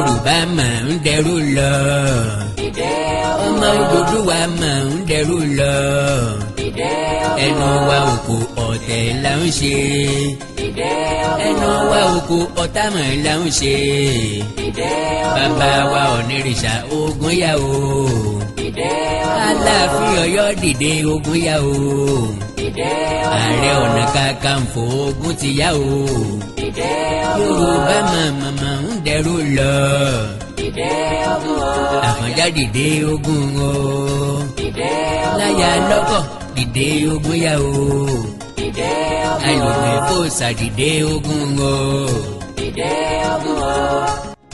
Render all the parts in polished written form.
Yorùbá máa ń dẹrú lọ. Ọmọ Odùduwà máa ń dẹrú lọ. Ẹnu wa òkò, ọ̀tẹ̀ là ń ṣe. Ẹnu wa òkò, ọ̀tá mọ̀ là ń ṣe. Bàbá wa Ọ̀nìrìṣà, ogun yá o. Aláàfin Ọ̀yọ́, dìde, ogun yá o. Ààrẹ Ọ̀nà Kakanfò, ogun ti yá o. Yorùbá màmá ń dẹrú lọ. Àfọ̀njá, dìde ogun o. Láyà lọ́kọ̀, dìde, ogun yá o. Alùpùpù fòsà, dìde ogun o.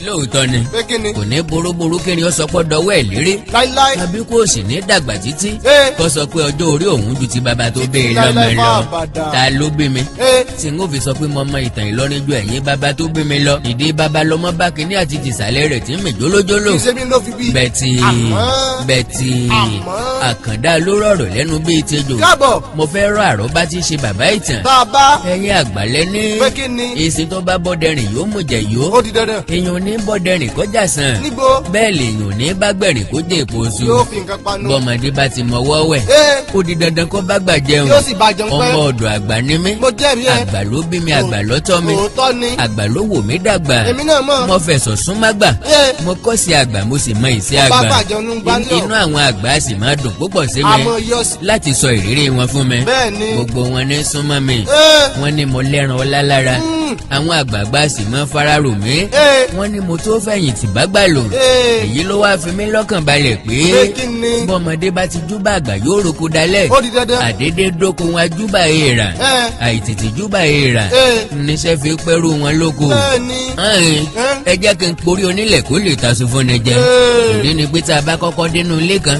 Lóòótọ́ ni. Pé kí ni? Kò ní burúburú kí ni ó sọ pé dọwọ́ ẹ̀ lérí. Láíláí. Tàbí kò sì ní dàgbà títí kó sọ pé ọjọ́ orí òun ju ti bàbá tó bí i lọ́mọ láíláí lọ. Fún àbàdà. Ta ló bí mi tí n ó fi sọ pé mo mọ ìtàn Ìlọrin ju ẹ̀yin bàbá tó bí mi lọ? Ìdí bàbá lọmọ bá kínní àti tìsàlẹ̀ rẹ̀ tí ń mì jólójóló. Kì í ṣe bí ló fi bí. Bẹ́ẹ̀tì bẹ́ẹ̀tì. Àkàndá ló rọ̀rọ̀ lẹ́nu bíi tejò. Káàbọ̀. Mo fẹ́ rọ àròbá tí í ṣe bàbá ìtàn. Tá a bá. Ẹ̀yin àgbàlẹ́ ní Pé kí ni? Èsì tó bá bọ́dẹ̀rìn yóò mú jẹ yó. Ó di dandan. Èèyàn ò ní bọ́dẹ̀rìn kọjá sàn. Níbo? Bẹ́ẹ̀ lèèyàn ò ní bá gbẹ̀rìn kó jẹ́ èpo oṣù. Yóò fi nǹkan panu. Bọ́mọdé bá ti mọwọ́ wẹ̀, ó di dandan kó bá gbà jẹun. Yóò sì bá jẹun pẹ́. Ọmọ ọ̀dọ̀ àgbà ni mí. Mo jẹ́rìí ẹ. Àgbà ló bí mi, àgbà ló tọ́ mi. Òótọ́ ni. Àgbà ló wò mí dàgbà. Èmi náà mọ̀. Mo fẹ̀sọ̀ súnmọ́ gbà. Mo kọ́ sí àgbà, mo sì mọ ìṣe Bá àgbà. gbàjẹun ní gbálẹ̀. Inú àwọn àgbà sì máa dùn púpọ̀ sí mi Àmọ́ yọ sí. láti sọ ìrírí wọn fún mi. Bẹ́ẹ̀ ni. Gbogbo wọn ní súnmọ́ mi. Wọ́n ní mo lẹ́ran ọlá lára. Àwọn àgbààgbà sì máa fararò mí. Wọ́n ní mo tó fẹ̀yìntì bá gbà lò. Èyí ló wá fi mí lọ́kàn balẹ̀ pé Pé kí ni? bọ́mọdé bá ti júbà àgbà, yóò roko dalẹ̀. Ó di dandan. Àdédé dóko wọn ajúbà èèrà. Àìtètè júbà èèrà níṣẹ́ fi pẹ́rù wọn lóko. Bẹ́ẹ̀ ni. Ẹ̀hìn, ẹ jẹ́ kí n porí onílẹ̀ kó lè taṣu fún ni jẹ. Ìdí ni pé tá a bá kọ́kọ́ dénú ilé kan,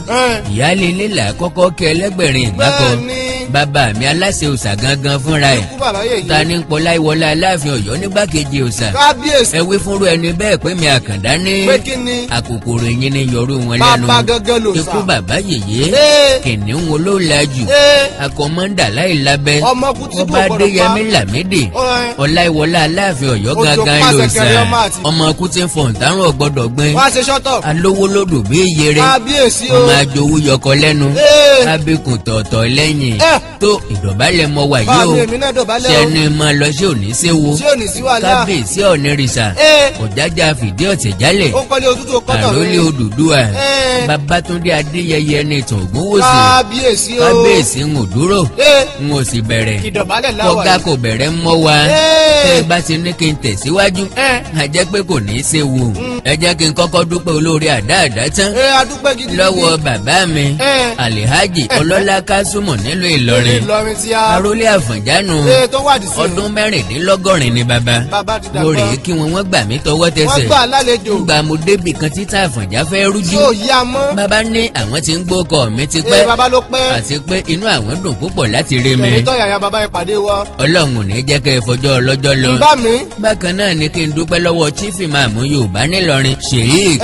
ìyáálé ilé là á kọ́kọ́ kí ẹlẹ́gbẹ̀rin ìgbà kan. Bẹ́ẹ̀ ni. Bàbá mi aláṣẹ òòṣà gangan fúnra ẹ̀. Ikú bàbá yèyé. Ta ní pọlá ìwọlá Aláàfin Ọ̀yọ́ nígbàkejì òòṣà? Kábíyèsí. Ẹ wí fúnrú ẹni bẹ́ẹ̀ pé mi Àkàndá ní Pé kí ni? àkòkòrò ẹ̀yìn ni yọrù wọn lẹ́nu. Bàbá gangan lòòṣà. Ikú bàbá yèyé. Kìnìún wo ló la jù? Akọmọndà láì lábẹ́. Ọmọ kú tí kò Ọba gbọdọ̀ pa. Adéyẹmí Lámídì Ọláìwọlá Aláàfin Ọ̀yọ́ Òjò gangan pàṣẹ lòòṣà. kẹrẹ ọmọ àti. Ọmọ kú tí ń fọ̀n tárùn ọ̀gbọ́dọ̀ gbin. Wá ṣe ṣọ́tọ̀. Alówó lódò bí yẹrẹ. Kábíyèsí o. Ọmọ àjòwú yọkọ lẹ́nu. Abikùn tọ̀ọ̀tọ̀ lẹ́yìn. Tó ìdọ̀bálẹ̀ mọ wà yìí o. Bàbá èmi náà dọ̀bálẹ̀ o. Sẹ́ni máa lọ sí òní séwu. Ṣé ò ní sí wàhálà? Kábíyèsí Ọ̀nìrìṣà. Ọ̀jájá fìdí ọ̀tẹ̀ jálẹ̀. Ó kọ́lé òtútù, ó kọ́tọ̀. Àrólé Odùduwà. Babátúndé Adéyẹyẹ ní ìtàn Ògúnwùsì. Kábíyèsí o. Kábíyèsí, ń ò dúró, ń ò sì bẹ̀rẹ̀. Ìdọ̀bálẹ̀ láwà Kọ́gá yìí. kò bẹ̀rẹ̀ mọ́ wa. Tẹ́ ẹ bá ti ní kí n tẹ̀síwájú, a jẹ́ pé kò ní í séwu. Ẹ jẹ́ kí n kọ́kọ́ dúpẹ́ olórí àdáàdá tán Adúpẹ́ gidi. lọ́wọ́ bàbá mi Alihaji Ọlọ́lá Kásùmọ̀ nílùú Ìlọrin. Ìlọrin tí a. Arólé Àfọ̀njánu. Tó wà dì sí. Ọdún 36 ni bàbá. Bàbá ti dàgbà. Mo rèé kí wọn, wọ́n gbà mí tọwọ́ tẹsẹ̀. Wọ́n gbà lálejò. Gbà mo débì kan títà Àfọ̀njá fẹ́ rújú. Tí ò yí a mọ́. Bàbá ní àwọn tí ń gbókọ̀ mi ti pẹ́ Bàbá ló pẹ́. àti pé inú àwọn dùn púpọ̀ láti rí mi. Èmi tọ́ yàyà bàbá ìpàdé wa. Ọlọ́run ò ní jẹ́ kẹ́ ẹ fọjọ́ ọlọ́jọ́ lọ. Bá mi. Bákan náà ni kí n dúpẹ́ lọ́wọ́ Chief Imam Yorùbá nílọrin, Sheikh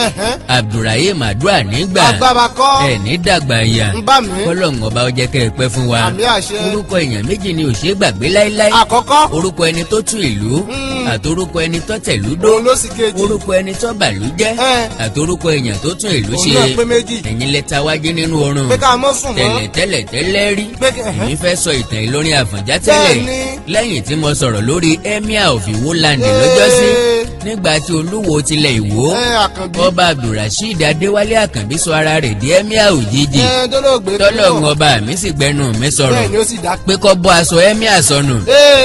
Abdulrahim Adúrà nígbà. Agbára kọ́. Ẹ̀ ní dàgbà ìyà. Ń bá mi. Kọ́lọ́run ọba ó jẹ́ kẹ́ ẹ pẹ́ fún wa. Àmín àṣẹ. Orúkọ èèyàn méjì ni ò ṣeé gbàgbé láéláé. Àkọ́kọ́. Orúkọ ẹni tó tún ìlú àtorúkọ ẹni tó tẹ̀lú dó. Òun ló sì kejì. Orúkọ ẹni tó bàlú jẹ́ àtorúkọ èèyàn tó tún ìlú Òun ṣe. náà pé méjì. Ẹ̀yin lẹ́ta wájú nínú oorun. Pé ká mọ́ sùn mọ́. Tẹ́lẹ̀ tẹ́lẹ̀ tẹ́lẹ̀ rí, Pé ẹ̀hẹ́. èmi fẹ́ sọ ìtàn Ìlọrin Àfọ̀njá tẹ́lẹ̀. Bẹ́ẹ̀ni. Lẹ́yìn tí mo sọ̀rọ̀ lórí Emir of Iwo Land lọ́jọ́sí, nígbà tí olúwo tilẹ̀ Ìwó, Àkànbí. Ọba Abdulrasheed Adéwálé Àkànbí sọ ara rẹ̀ di emir òjijì, Tó lóògbé. tọ́lọ́run ọba mi sì gbẹnu mi sọ̀rọ̀ Bẹ́ẹ̀ ni, ó sì dá. pé kó bọ́ aṣọ emir sọnù.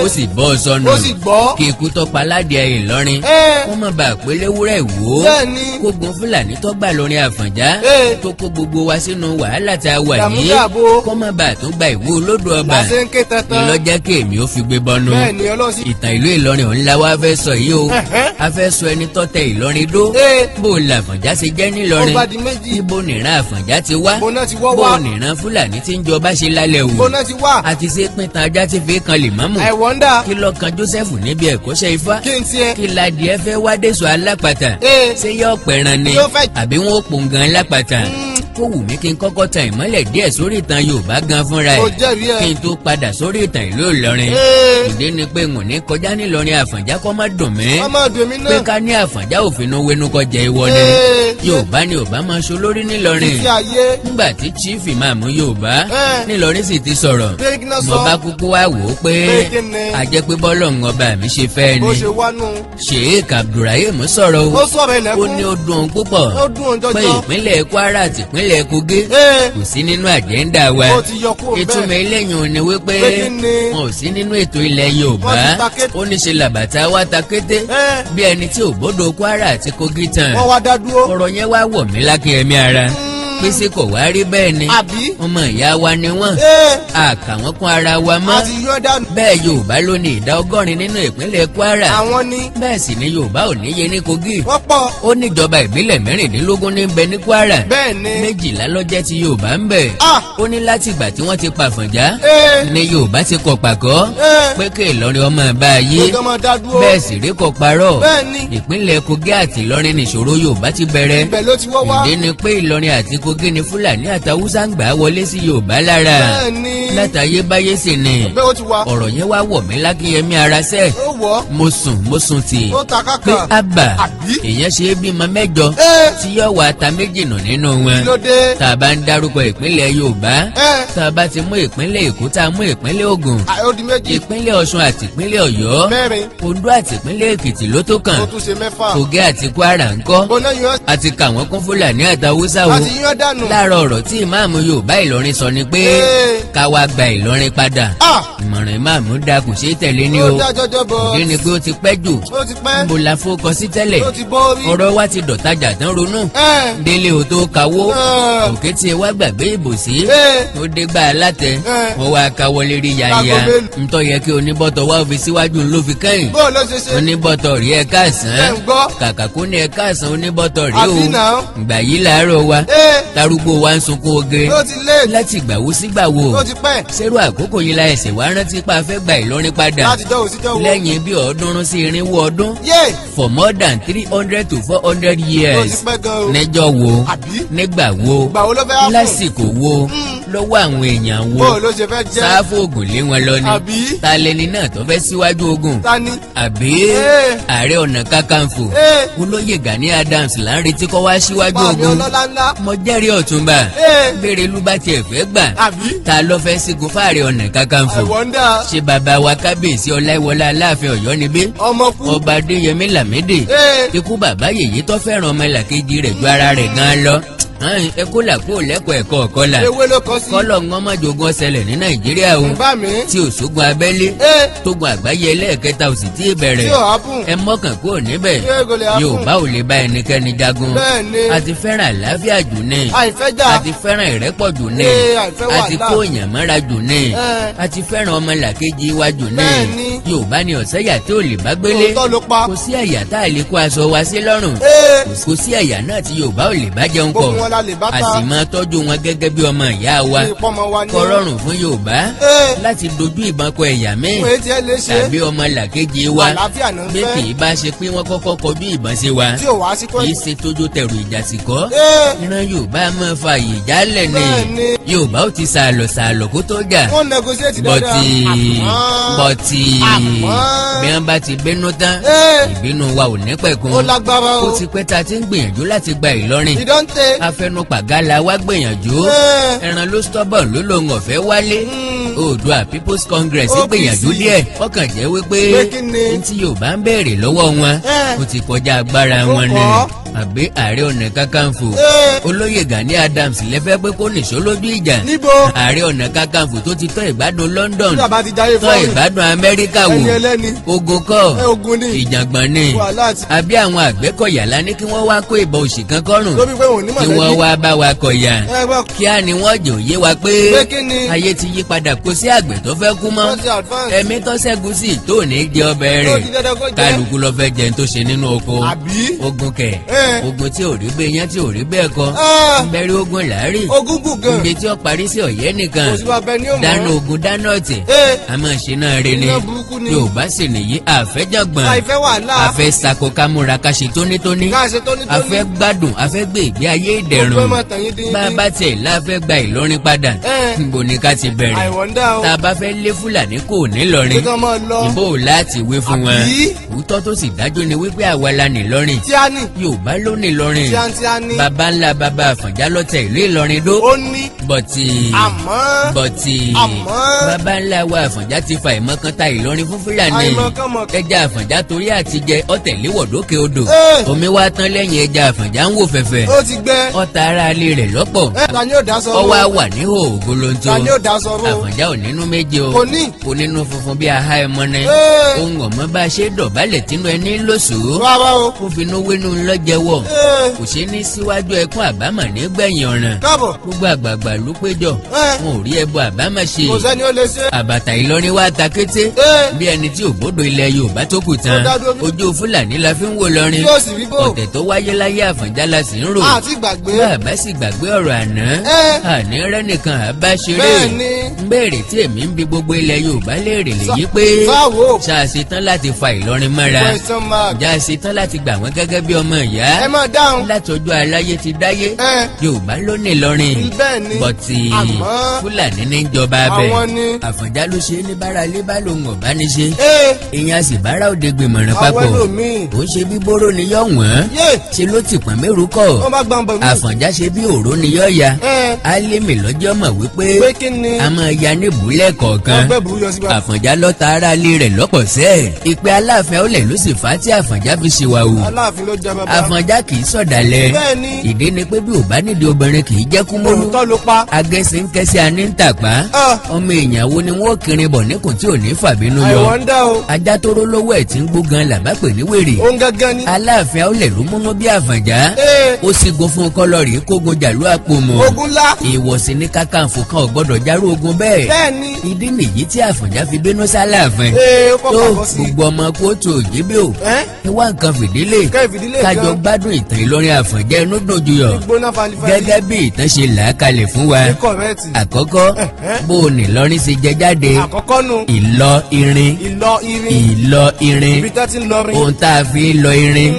Ó sì bọ́ ọ sọnù. Ó sì gbọ́. Kí ikú tó pa aládìẹ Ìlọrin kó má bàa pé léwúrẹ́ Ìwó, kógun Fúlàní tó gbà lórin Àfọ̀njá, tó kó gbogbo wa sínú wàhálà tá a wà yìí, Dàmúdàbò. kó má bàa tún gba Ìwó olódò ọba. Làṣẹ ń ké tantan. Ìlọjẹ́ kí èmi ó fi gbé bọnu. Bẹ́ẹ̀ ni, Ọlọ́run sì. Ìtàn ìlú Ìlọrin òun la wá fẹ́ sọ yìí o. A fẹ́ sọ ẹni tó tẹ Ìlọrin dó. Bó o làfọ̀njá ṣe jẹ́ nílọrin? Ó bá di méjì. Ibo nìran Àfọ̀njá ti wá? Bó náà ti wọ́ Bó wá. nìran Fúlàní tí ń jọba ṣe lálẹ́ wò? Bó náà ti wá. Àti ṣe píntan ajá ti fi kan lè mọ́mù? I wonder. Kí ló kan Joseph níbi ẹ̀kọ́ṣẹ́ ifá? Kí n tiẹ̀. Kí ladìẹ fẹ́ wá dèso alápàtà? Ṣé yóò pẹ̀ràn ni Yóò fẹ́- àbí wọn ò pòǹgàn alápàtà? Kó wù mí kí n kọ́kọ́ tan ìmọ́lẹ̀ díẹ̀ sórí ìtàn Yorùbá gan fúnra Mo ẹ̀ jẹ́rìí ẹ. kí n tó padà sórí ìtàn ìlú Ìlọrin. Ìdí ni pé n ò ní kọjá nílọrin Àfọ̀njá kọ́ má dùn mí Wọ́n máa dùn mí pé náà. ká ní Àfọ̀njá òfin wénú kọ́ jẹ ìwọ ni. Yorùbá ni Yorùbá máa ṣe olórí nílọrin. Títí ayé. Nígbà tí chief imam Yorùbá nílọrin sì ti sọ̀rọ̀, Pé kí náà mo sọ? bá kúkú wá wò ó pé Pé kí ni? àjẹ́ pé bọ́lọ̀ ń ọba mi ṣe fẹ́ Bó ni. ṣe wá nù. Sheikh Abdulrahim sọ̀rọ̀ o. Ó sọ̀rọ̀ ilẹ̀kùn. Ó ní ó dùn òun púpọ̀ Ó dùn òun jọjọ. pé ìpínlẹ̀ Kwara àti ìpínlẹ̀ Kogi kò sí nínú agenda wa. Ó ti yọ kúrò bẹ́ẹ̀. Ìtumọ̀ eléyìí ò ní wípé Pé kí ni? wọn ò sí nínú ètò ilẹ̀ Yorùbá. Wọ́n ti ta kété. Ó ní ṣe làbàtà wa ta kété bí ẹni tí ò bódò Kwara àti Kogi tán. Wọ́n wá dá dúró. Ọ̀rọ̀ yẹn wá wọ̀ mí lákìnyẹmí ara pèsè kò wá rí bẹ́ẹ̀ ni. Àbí? Ọmọ ìyá wa ni wọ́n, àkà wọ́n kún ara wa mọ́. A ti yọ dànù. Bẹ́ẹ̀ Yorùbá ló ní ìdá 80 nínú ìpínlẹ̀ Kwara. Àwọn ni. Bẹ́ẹ̀ sì ni Yorùbá ò níye ní Kogi. Wọ́n pọ̀. Ó níjọba ìbílẹ̀ 16 ní bẹ ní Kwara, Bẹ́ẹ̀ ni. 12 ló jẹ́ ti Yorùbá ń bẹ. Ó ní láti ìgbà tí wọ́n ti pa Àfọ̀njá ní Yorùbá ti kọ̀ pàkọ́ pé kí Ìlọrin ọmọ bá a yé. Pé kí wọ́n dá dúró. Bẹ́ẹ̀ sì rí kọ̀ parọ́. Bẹ́ẹ̀ ni. Ìpínlẹ̀ Kogi àti Ìlọrin nìṣòro Yorùbá ti bẹ̀rẹ̀. Ibẹ̀ ló ti wọ́ wá. Ìdí ni pé Ìlọrin àti Kogi ni Fúlàní àtàwùsá ń gbà wọlé sí Yorùbá lára. Bẹ́ẹ̀ ni. Látàyébáyé sì ni. Bẹ́ẹ̀ ó ti wá. Ọ̀rọ̀ yẹn wá wọ̀ mí lákínyẹmí ara sẹ́. Ó wọ̀. Mo sùn, mo sùn tì Ó ta pé kákà. àbà Àbí? èèyàn ṣe é bímọ 8 tí yóò wá ta 2 nù nínú wọn. Kí ló dé? Tá a bá ń dárúkọ ìpínlẹ̀ Yorùbá, tá a bá ti mú ìpínlẹ̀ Èkó, tá a mú ìpínlẹ̀ Ògùn, Ó di 2. ìpínlẹ̀ Ọ̀ṣun àti ìpínlẹ̀ Ọ̀yọ́, 4. Oǹdó àti ìpínlẹ̀ Èkìtì ló tó kàn. Ó tún ṣe 6. Kogi àti Kwara ńkọ́? Gbóná yọ. Àti kà wọ́n kún Fúlàní àtàwùsá o. A ti yọ dànù. Láàárọ̀ ọ̀rọ̀ tí ìmáàmù Yorùbá Ìlọrin sọ ni pé ká wá gba Ìlọrin padà. Ìmọ̀ràn ìmáàmù da, kò ṣeé tẹ̀lé ní Ó o. dá jọjọ bọ̀. Ìdí ni pé ó ti pẹ́ jù. Ó ti pẹ́. Níbo la fowókọ sí tẹ́lẹ̀? Ó ti bọ́ orí. Ọ̀rọ̀ wa ti dọ̀tajà tán ronú. Délé o tó kawó. Òkè tí wá gbàgbé ìbò sí. Ó dé gbà alátẹ. Wọ́n wá kawọlé rí yanya. Láago mélòó? Ntọ́ yẹ kí oníbọ̀tọ̀ wá fi síwájú ló fi kẹ́yìn. Bó ló ṣe ṣe? Oníbọ̀tọ̀ rí ẹ káàsán. Ẹ ń gbọ́. Kàkà kó ní ẹ káàsán, oníbọ̀tọ̀ rí o. Àbí náà? Ìgbà yìí làárọ̀ wa. Tarúgbó wa ń sunkún oge. Ó ti lé. Láti ìgbà wo sígbà wo? Ó ti pẹ́. Sẹ́rù àkókò yìí la ẹsẹ̀ wá rántí pa fẹ́ gba Ìlọrin padà? Láti jọ́ òsíjọ́ wo? Lẹ́yìn bí 300 sí 400 ọdún. Yé. For more than 300 to 400 Ó ti years. pẹ́ gan o. Níjọ́ wo? Àbí? Nígbà wo? Ìgbà wo ló fẹ́ wá fún? Lásìkò wo? Lọ́wọ́ àwọn èèyàn wo? Bó ló ṣe fẹ́ jẹ́? Sáfù ògùn lé wọn lọ ni. Àbí? Ta lẹni náà tó fẹ́ síwájú ogun? Ta ni? Àbí Ààrẹ Ọ̀nà Kakanfò Olóyè Gani Adams là ń retí kó wá síwájú Pàmì ogun? ọlọ́lá ńlá. Mo jẹ́rìí ọ̀túnba. Béèrè ló bá tiẹ̀ fẹ́ gbà. Àbí? Ta ló fẹ́ sígun fáàrẹ Ọ̀nà Kakanfò? I wonder. Ṣé bàbá wa kábíyèsí Ọláìwọlá Aláàfin Ọ̀yọ́ níbí? Ọmọ kú. Ọba Adéyẹmí Lámídì. Ikú bàbá yèyí tó fẹ́ràn ọmọ làkejì rẹ̀ ju ara rẹ̀ gan lọ. Ẹ kó là kó lẹ́kọ̀ọ́ ẹ̀kọ́ ọ̀kọ́là. Ewé ló kọ sí. Kọ́lọ̀ ń ọmọjogun ọ̀sẹ̀lẹ̀ ní Nàìjíríà o. Bá mi. Tí òṣogun abẹ́lé tógun àgbáyé ẹlẹ́ẹ̀kẹta ò sì tí ì bẹ̀rẹ̀. Tí ò hápùn. Ẹ mọ́kàn kúrò níbẹ̀. Ṣé kò lè happen? Yorùbá ò lè bá ẹnikẹ́ni jagun. Bẹ́ẹ̀ ni. A ti fẹ́ràn àlàáfíà jù ní. Àìfẹ́ jà. A ti fẹ́ràn ìrẹ́pọ̀ jù ní. Àìfẹ́ A ti wàhálà. kó èèyàn mọ́ra jù ní. A ti fẹ́ràn ọmọ làkejì wa jù ní. Bẹ́ẹ̀ ni. Yorùbá ni ọ̀sẹ́yà tí ò lè bá gbélé. Òótọ́ ló pa. Kò sí ẹ̀yà tá a lè kó aṣọ wa sí lọ́rùn. Kò sí ẹ̀yà náà tí Yorùbá ò lè bá jẹun pọ̀. Gbogbo wọn la lè bá A ta. sì máa tọ́jú wọn gẹ́gẹ́ bí ọmọ ìyá wa. Bí ìpọ́nmọ wa ní. Kò rọrùn fún Yorùbá láti dojú ìbọn kọ ẹ̀yà míì Wọ́n etí ẹ lè ṣe. tàbí ọmọ làkejì wa Àlàáfíà náà ń bí fẹ́. kì í bá ṣe pé wọ́n kọ́kọ́ kọjú ìbọn sí wa. Tí ò wá sí Kì í ṣe tójú tẹ̀rù ìjà sí kọ́. Ìran Yorùbá máa fa àyè jálẹ̀ ni. Bẹ́ẹ̀ ni. Yorùbá ó ti sàlọ̀ sàlọ̀ kó tó jà. Wọ́n negotiate dáadáa. Bọ́tì Àmọ́. bọ́tì Àmọ́. bí wọ́n bá ti bínú tán, ìbínú wa ò ní pẹ̀kun. Ó lágbára o. Ó ti pẹ́ ta ti ń gbìyànjú láti gba Ìlọrin. Ìdọ́ǹtẹ̀. Afẹnupàgálà wa gbìyànjú. Ẹran ló stubborn ló lòun ọ̀fẹ́ wálé. Oòduà People's Congress OPC. gbìyànjú díẹ̀, ọkàn jẹ́ wípé Pé kí ni? ní tí Yorùbá ń béèrè lọ́wọ́ wọn, ó ti kọjá agbára Ó wọn ni. kọ́. Àbí Ààrẹ Ọ̀nà Kakanfò Olóyè Gani Adams lẹ́fẹ́ pé kó nìṣó lójú ìjà? Níbo? Ààrẹ Ọ̀nà Kakanfò tó ti tọ́ ìgbádùn London, Tí bàbá ti jáyé tọ́ fọ́ọ̀rì. ìgbádùn Amẹ́ríkà wò. Ẹni ẹlẹ́ni. Ogun kọ́, Ẹ ogun ni. ìjàngbọ̀n ni. Wàhálà àti. Àbí àwọn Àgbẹ̀kọ̀yà la ní kí wọ́n wá kó ìbọn òṣì kan kọ́rùn Lórí pé òun ní kí wọ́n mọ̀lẹ́bí. wá bá wa kọ̀yà? Ẹ gbọ́. Kíá ni wọ́n jò yé wa pé Pé kí ni? ayé ti yí padà, kò sí àgbẹ̀ tó fẹ́ kú mọ́. Wọ́n ti advance. Ẹ̀mí tó ṣẹ́gun sí tó ní jẹ ọbẹ̀ Ó rẹ̀. di dandan kó jẹ. Kálukú ló fẹ́ jẹun tó ṣe nínú oko. Àbí? Ogun kẹ̀. Ogun tí ò rí bẹ́ẹ̀ yẹn, tí ò rí bẹ́ẹ̀ kọ́, bẹ̀rẹ̀ ogun làárí. Ogun gùn gan. Ibi tí ó parí sí ọ̀yẹ́ nìkan. Kò sí wa bẹ ní òmò. Dáná ogun, dáná ọ̀tẹ̀, a máa ṣe náà re ni. Iná burúkú ni. Yorùbá sì nìyí, àfẹ́jọ̀gbọ̀n. Àìfẹ́ wàhálà. Àfẹ́ sako kámúra ká ṣe tónítóní. Ká ṣe tónítóní. Àfẹ́ gbádùn, àfẹ́ gbé ìgbé ayé ìdẹ̀rùn. Gbogbo ẹ̀ máa tàn yín dín Bá a dín. bá tiẹ̀ láfẹ́ gba Ìlọrin padà, níbo ni ká ti bẹ̀rẹ̀? Àìwọ̀ndà o. Tá a bá fẹ́ lé Fúlàní kò nílọrin, Pé kán máa lọ. ìbò láti wí fún wọn? Àbí? Òótọ́ tó sì dájú ni wípé àwa la nílọrin. Tí a ní. Yorùbá ló nílọrin. Tí a tí a ní. Baba ńlá baba Àfọ̀njá lọ́tẹ̀ ìlú Ìlọrin dó. Ó ní. Bọ̀tì Àmọ́. bọ̀tì Àmọ́. baba ńlá wa Àfọ̀njá ti fa ìmọ̀kan ta Ìlọrin fún Fúlàní. Àìmọ̀kànmọ̀kàn. Ẹja Àfọ̀njá torí àtijẹ ọ̀tẹ̀léwọ̀dókè odò. Omi wá tán lẹ́yìn ẹja Àfọ̀njá ń wò fẹ̀fẹ̀. Ó ti gbẹ. Ọ̀tá ara ilé rẹ̀ lọ́pọ̀. Ta ni ó dá sọ? Ọwọ́ á wà ní ògolonto. Ta ni ó dá sọ fún? Àfọ̀njá ò nínú méje o. Kò ní. Kò nínú funfun bí aha ẹmọ ni. Ohun ọ̀mọ́ bá a ṣe dọ̀bálẹ̀ tínú ẹni lóṣù. Rárá o. Kó finú wínú ńlọ́jẹwọ́. Kò ṣe ní síwájú ẹkún àbámọ̀ nígbẹ̀yìn ọ̀ràn. Káàbọ̀. Gbogbo àgbààgbà ló péjọ. Wọn ò rí ẹbọ àbámọ̀ ṣe. Kò sẹ́ni ó lè ṣe. Àbàtà Ìlọrin wá ta kété bí ẹni tí ògbódò ilẹ̀ Yorùbá tó kù tán. Ó dá dúró. Ojú Fúlàní la fi ń wò lọrin. Yóò sì rí bò. Ọ̀tẹ̀ tó wáyé láyé Àfọ̀njá la sì ń rò. Àti gbàgbé. Bàbá sì gbàgbé ọ̀rọ̀ àná, àní rẹ́nìkan àbá ṣeré. Bẹ́ẹ̀ ni. Ń béèrè tí èmi ń bi gbogbo ilẹ̀ Yorùbá léèrè lèyí pé, Sáwo. ṣáà ṣetán láti fa Ìlọrin mọ́ra? Question mark. Ǹjẹ́ a ṣetán láti gbà wọ́n gẹ́gẹ́ bí ọmọ ìyá? Ẹ máa dáhùn. Látọjọ́ aláyé ti dáyé, Yorùbá ló ní Ìlọrin. Bẹ́ẹ̀ ni. Bọ̀tì Àmọ́. Fúlàní ní jọba abẹ. Àwọn ni. Àfọ̀njá ló ṣe é ní bára ilé bá lòun ọ̀bá ní ṣe. Ìyẹn a sì bára òde gbìmọ̀ràn Àwọn papọ̀. ẹlòmíì. Ó ṣe bí bóró ni yọ̀ wọ́n. Ṣe ló ti pọ̀n mẹ́rù kọ̀. Wọ́n bá gbọ́n bọ̀ mí. Àfọ̀njá ṣe bí òró ni yọ̀ ya. Álímì lọ́jọ́ mọ̀ wípé Pé kí ni? a máa ya ní ìbúlẹ̀ kọ̀ọ̀kan. Wọ́n gbẹ́ burú yọ síbà. Àfọ̀njá lọ́ta ara ilé rẹ̀ lọ́pọ̀ sẹ́ẹ̀. Ìpè Aláàfin ọ̀lẹ̀ ló sì fà á tí Àfọ̀njá fi ṣìwà hù. Aláàfin ló jẹ bàbá. Àfọ̀njá kì í sọ̀dàlẹ̀. Bẹ́ẹ̀ ni. Ìdí ni pé bí ò bá nídìí obìnrin kì í jẹ́ kúmólú. Òótọ́ ló pa. Agẹ́sí ń kẹ́sí aní ń tàpá. Ọmọ èèyàn wo ni wọ́n kiri bọ̀ níkùn tí ò ní fàbínú yọ? Àìwọ̀n dá o. Ajá tó ró lówó ẹ̀ tí ń gbó gan làbá pè ní wèrè. Òun gangan ni. Aláàfin ọ̀lẹ̀ ló múnú bí Àfọ̀njá. Ó sì gun fún kọlọ́rì kógun jàlú àpòmọ̀. Ogun ńlá. Ìwọ̀sí ní Kákàǹfò kan ò gbọ́dọ̀ járó ogun bẹ́ẹ̀. Bẹ́ẹ̀ ni. Ìdí nìyí tí Àfọ̀njá fi bínú sáláàfin. Ó kọ́ Tó pàgọ́ sí. gbogbo ọmọ kóòtù òjìbí o, Ẹ́. ẹ wá nǹkan fìdílé. Kẹ́ ìfìdílé Kájọ gan. gbádùn ìtàn Ìlọrin Àfọ̀njá inú dùn juyọ̀ Gbóná falifali. gẹ́gẹ́ bí ìtàn ṣe là á kalẹ̀ fún wa. Ní correct. Àkọ́kọ́, bó o ní Ìlọrin ṣe jẹ jáde? Àkọ́kọ́ nu. Ìlọ irin. Ìlọ irin. Ìlọ irin. Ibi tá ti ń lọrin. Ohun tá a fi ń lọ irin,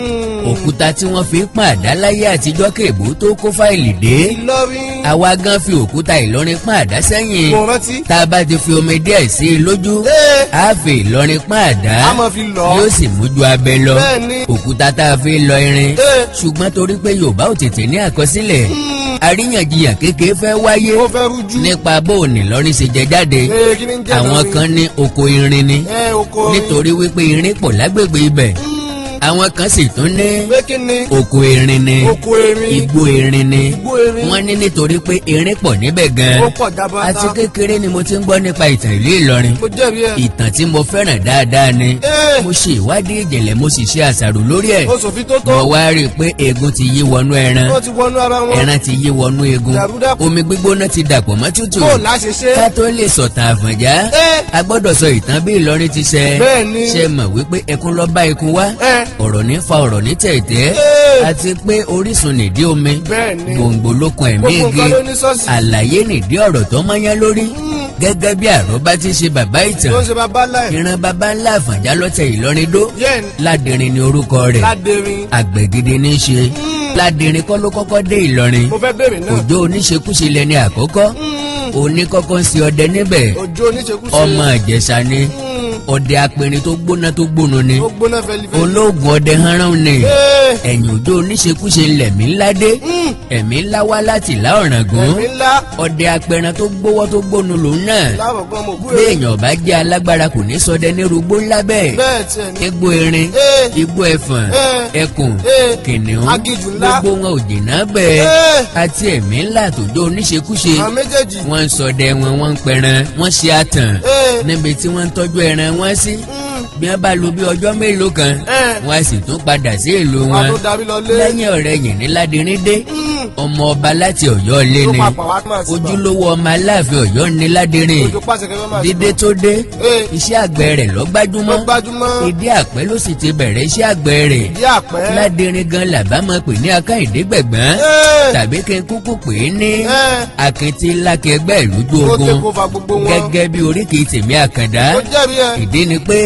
òkúta tí wọ́n fi ń pọ́n àdá láyé àtijọ́ kèbó tó kó fáìlì dé. Ìlọrin. Àwa gan fi òkúta Ìlọrin pọ́n àdá sẹ́yìn. Mo rántí. Tá a bá ti fi omi díẹ̀ sí i lójú, á fi Ìlọrin pọ́n àdá. A máa fi lọ̀. Yóò sì mú ju abẹ lọ. Bẹ́ẹ̀ ni. Òkúta tá a fi ń lọ irin. Ṣùgbọ́n torí pé Yorùbá ò tètè ní àkọsílẹ̀, àríyànjiyàn kékeré fẹ́ wáyé Ó fẹ́ rújú. nípa bó o ní Ìlọrin ṣe jẹ jáde. Kí ni ń jẹ́ Àwọn Ìlọrin? kan ní oko irin ni, Oko irin. nítorí wípé irin pọ̀ lágbègbè ibẹ̀. Àwọn kan sì tún ní Pé kí ni? oko erin ni. Oko erin. Igbó erin ni. Igbó erin. Wọ́n ní nítorí pé erin pọ̀ níbẹ̀ gan. Ó pọ̀ jaburata. Àti kékeré ni mo ti ń gbọ́ nípa ìtàn ìlú Ìlọrin. Mo jẹ́rìí ẹ̀. Ìtàn tí mo fẹ́ràn dáadáa ni. Mo ṣe ìwádìí ìjìnlẹ̀, mo sì ṣe àṣàrò lórí ẹ̀. Ó sòfin tó tó. Mo wá rí i pé eegun ti yí wọnú ẹran. Ó ti wọnú ara wọn. Ẹran ti yí wọnú eegun. Dàrúdàpọ̀. Omi gbígbóná ti dàpọ̀ mọ́ tútù. Kó láṣẹ ṣe. Ká tó lè sọ̀tàn Àfọ̀njá, a gbọ́dọ̀ sọ ìtàn bí Ìlọrin ti ṣe. Bẹ́ẹ̀ ni. Ṣe mọ̀ wípé ẹkún ló bá ikun wá, ọ̀rọ̀ ní fa ọ̀rọ̀ ní tẹ̀tẹ̀, àti pé orísun nìdí omi, Bẹ́ẹ̀ ni. gbòǹgbò lókun ẹ̀mí Gbogbo igi, nǹkan ló ní sọ́ọ̀sì. àlàyé nìdí ọ̀rọ̀ tó mọ́yán lórí, gẹ́gẹ́ bí àròbá ti ṣe bàbá ìtàn. Tó ń ṣe bàbá láì. Ìran bàbá ńlá Àfọ̀njá lọ́tẹ̀ Ìlọrin dó. Yẹ́n. Ládìrín ni orúkọ rẹ̀. Ládẹrin. Àgbẹ̀ gidi ní í ṣe. Ládìrín kọ́ ló kọ́kọ́ dé Ìlọrin. Mo fẹ́ béèrè náà. Òjó oníṣekúṣe lẹni àkọ́kọ́. Òní kọ́kọ́ ń ṣe ọdẹ níbẹ̀. Òjò oníṣekúṣe. Ọmọ Ìjẹ̀ṣà ni. Ọdẹ apẹ̀rin tó gbóná tó gbóná ni. Ó gbóná fẹlifẹli. Olóògùn ọdẹ hánrán ni. Ẹ̀yìn Òjó oníṣekúṣe ńlẹ̀mí ńlá dé. Ẹ̀mí ńlá wá láti ìlà Ọ̀ràngún. Ẹ̀mí ńlá. Ọdẹ apẹran tó gbówọ́ tó gbónu lòun náà. Láàbọ̀ gan mo bú ẹ. Béèyàn bá jẹ́ alágbára kò ní ṣọdẹ nírúgbó ńlá bẹ́ẹ̀. Bẹ́ẹ̀ tiẹ̀ ni. Igbó erin, igbó ẹfọ̀n, ẹkùn, kìnìún, Aginjù ńlá. gbogbo wọn ò jìnnà bẹ́ẹ̀. Àti ẹ̀mí ńlá àtòjó oníṣekúṣe, Àwọn méjèèjì. wọ́n ń ṣọdẹ wọn, wọ́n ń pẹran, wọ́n ṣe àtàn níbi tí wọ́n ń tọ́jú ẹran wọn sí. Bí wọ́n bá lò bí ọjọ́ mélòó kan, wọ́n á sì tún padà sí ìlú Wọn wọn. tó darí lọ lé. Lẹ́yìn ọ̀rẹ́ yìí ní Ládìrín dé. Ọmọ ọba láti Ọ̀yọ́ lé Ló ni. papà wá máa sí bá. Ojúlówó ọmọ Aláàfin Ọ̀yọ́ ní Ládẹrin. Òjò pàṣẹ kẹfẹ́ máa sí Dídé bá. tó dé, Ee. iṣẹ́ àgbẹ̀ rẹ̀ ló gbájúmọ́. Ló gbájúmọ́. Ìdí àpẹ́ ló sì ti bẹ̀rẹ̀ iṣẹ́ àgbẹ̀ rẹ̀. Ìdí àpẹ́. Ládẹrin gan làbá máa pè ní Akáyìndé Gbẹ̀gbọ́n, Ee. tàbí kí n kúkú pè é ní Ẹ́. Akíntí lákẹgbẹ́ lójú Ó ogun, take over gbogbo wọn. gẹ́gẹ́ bí oríkì tèmi Àkàndá. Ó jẹ́rìí ẹ. Ìdí ni pé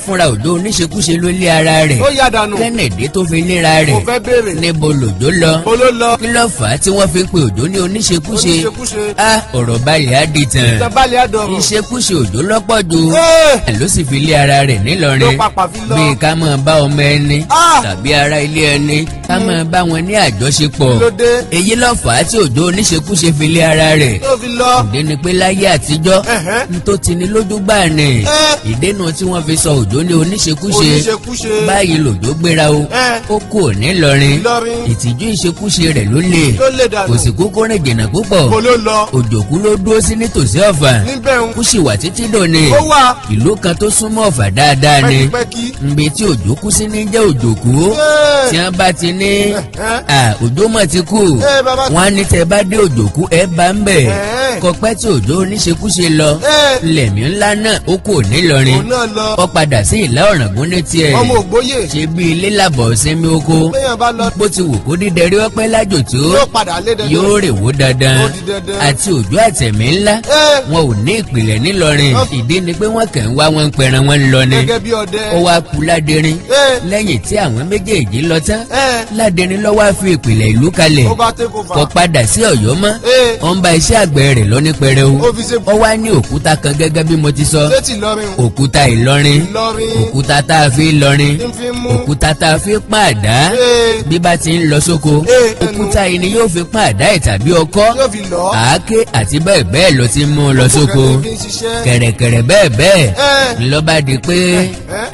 fúnra Òjó oníṣekúṣe ló lé ara rẹ̀. Ó yá dànù. Kẹ́nẹ̀dé tó fi léra rẹ̀? Mo fẹ́ béèrè. Níbo lòjó lọ? Mo ló lọ. Kí ló fà á tí wọ́n fi ń pe Òjó ní oníṣekúṣe? Oníṣekúṣe. Á ọ̀rọ̀ balẹ̀ á di tàn. Ìtàbálẹ̀ àdọ̀rọ̀. Ìṣekúṣe Òjó lọ́pọ̀ jù. Ee. Ló sì fi lé ara rẹ̀ nílọrin. Ló papà fi lọ. Bíi ká máa bá ọmọ ẹni Ah! tàbí ará ilé ẹni, ká máa bá wọn ní àjọṣepọ̀. Ló dé. Èyí ló fà á tí Òjó oníṣekúṣe fi lé ara rẹ̀. Ló fi lọ. Ìdí ni pé láyé àtijọ́, Ẹ̀hẹ́n. n tó ti ní lójú gbà ní Ẹ́. ìdènà tí wọ́n fi sọ Òjó ní oníṣekúṣe. Oníṣekúṣe. Báyìí lòjó gbéra o. Ẹ́. Ó kù nílọrin. Ìlọrin. Ìtìjú ìṣekúṣe rẹ̀ ló lè. Ló lè dànù. Kò sì kúkú rìn jìnnà púpọ̀. Mo ló lọ. Òjòkú ló dúró sí nítòsí Ọ̀fà. Níbẹ̀ ń. Kú sì wà títí dòní. Ó wà. Ìlú kan tó súnmọ́ Ọ̀fà dáadáa ni. Pẹ́kípẹ́kí. Nbi tí Òjó kú sí ní jẹ́ Òjòkú. Ẹ́. Tí wọ́n bá ti ní Ẹ̀hẹ́n. à Òjó mọ̀ ti kú, Ẹ́, bàbá. wọ́n á ní tẹ́ bá dé Òjòkú, ẹ bá ń bẹ̀. Ẹ̀hẹ́n. Kọpẹ́ tí Òjó oníṣekúṣe lọ, Ẹ́. lẹ̀mí ńlá náà ó kù nílọrin. Òun náà lọ. Ó padà sí Ìlà Ọ̀ràngún ní tiẹ̀. Ọmọ ògbóyè. Ṣe bí ilé làbọ̀ sinmi oko. Béèyàn bá lọ. Bó ti wù kó dídẹrí ọpẹ́ lájò tó, Yóò padà lé dandan. yóò rè wó dandan. Ó di dandan. Àti Òjó àtẹ̀mí ńlá, Ẹ́. wọn ò ní ìpìlẹ̀ nílọrin. Ìdí ni pé wọ́n kàn ń wá, wọn ń pẹran, wọn ń lọ ni. Gẹ́gẹ́ bí ọdẹ. Ó wá kú Ládẹrin. Ẹ́. Lẹ́yìn tí àwọn méjèèjì lọ tán, Ẹ́. Ládẹrin ló wá fi ìpìlẹ̀ ìlú kalẹ̀. Ó bá take over. Kò padà sí Ọ̀yọ́ mọ́. Ẹ́. Ó ń bá iṣẹ́ àgbẹ̀ rẹ̀ lọ ní pẹrẹu. Ó fi ṣe. Ó wá ní òkúta kan gẹ́gẹ́ bí mo ti sọ. Sétí Ìlọrin. Òkúta Ìlọrin. Ìlọrin. Òkúta tá a fi lọrin. Tí ń fi mú. Òkúta tá a fi pọ́n àdá. Ee. Bí bá ti ń lọ sóko, Ee. òkúta yìí ni yóò fi pọ́n àdá ẹ̀ tàbí ọkọ́, Yóò fi lọ. àáké àti bẹ́ẹ̀ bẹ́ẹ̀ lọ ti mú un lọ sóko. Gbogbo nǹkan tí ń fi ń ṣiṣẹ́. Kẹ̀rẹ̀kẹ̀rẹ̀ bẹ́ẹ̀ bẹ́ẹ̀ Ẹ́. ńlọ́ba di pé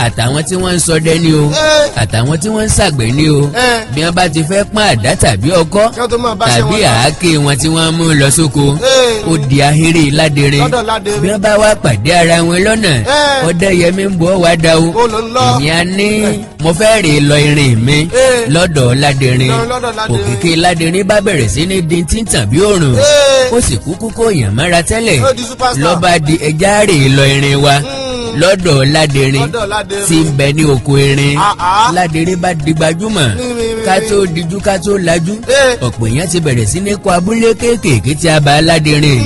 àtàwọn tí wọ́n ń ṣọdẹ ni o, Ẹ́. àtàwọn tí wọ́n ń ṣàgbẹ̀ ni o, Ẹ́. bí wọ́n bá ti fẹ́ pọ́n àdá tàbí ọkọ́ Kí wọ́n tó máa bá ṣe tàbí wọn lọ. àáké wọn tí wọ́n mú lọ sóko, Ẹ́. ó di ahéré Ládẹrin. Lọ́dọ̀ Ládẹrin. Bí wọ́n bá wá pàdé ara wọn lọ́nà, Ẹ́. Ọdẹ́yẹmí ń bọ̀ wá dá o. Ó lọ ń lọ. Èmi á ní mo fẹ́ rè lọ irin mi Ẹ́. lọ́dọ̀ Ládẹrin. Lọ́dọ̀ Ládẹrin. Òkìkí Ládẹrin bá bẹ̀rẹ̀ sí ní di tíntàn bí òrùn. Ẹ́. Ó sì kúkú kó yàn mọ́ra tẹ́lẹ̀. Ó di superstar. Lọ́ba di ẹja rè lọ irin wa lọ́dọ̀ Ládẹrin Lọ́dọ̀ Ládẹrin. tí ń bẹ ní oko irin. Ah, ah. Ládẹrin bá di gbajúmọ̀. Ní. Ká tó dijú ká tó lajú, Ẹ́. ọ̀pọ̀ èèyàn ti bẹ̀rẹ̀ sí ní kọ́ abúlé kéékèèké tí a bá Ládẹrin.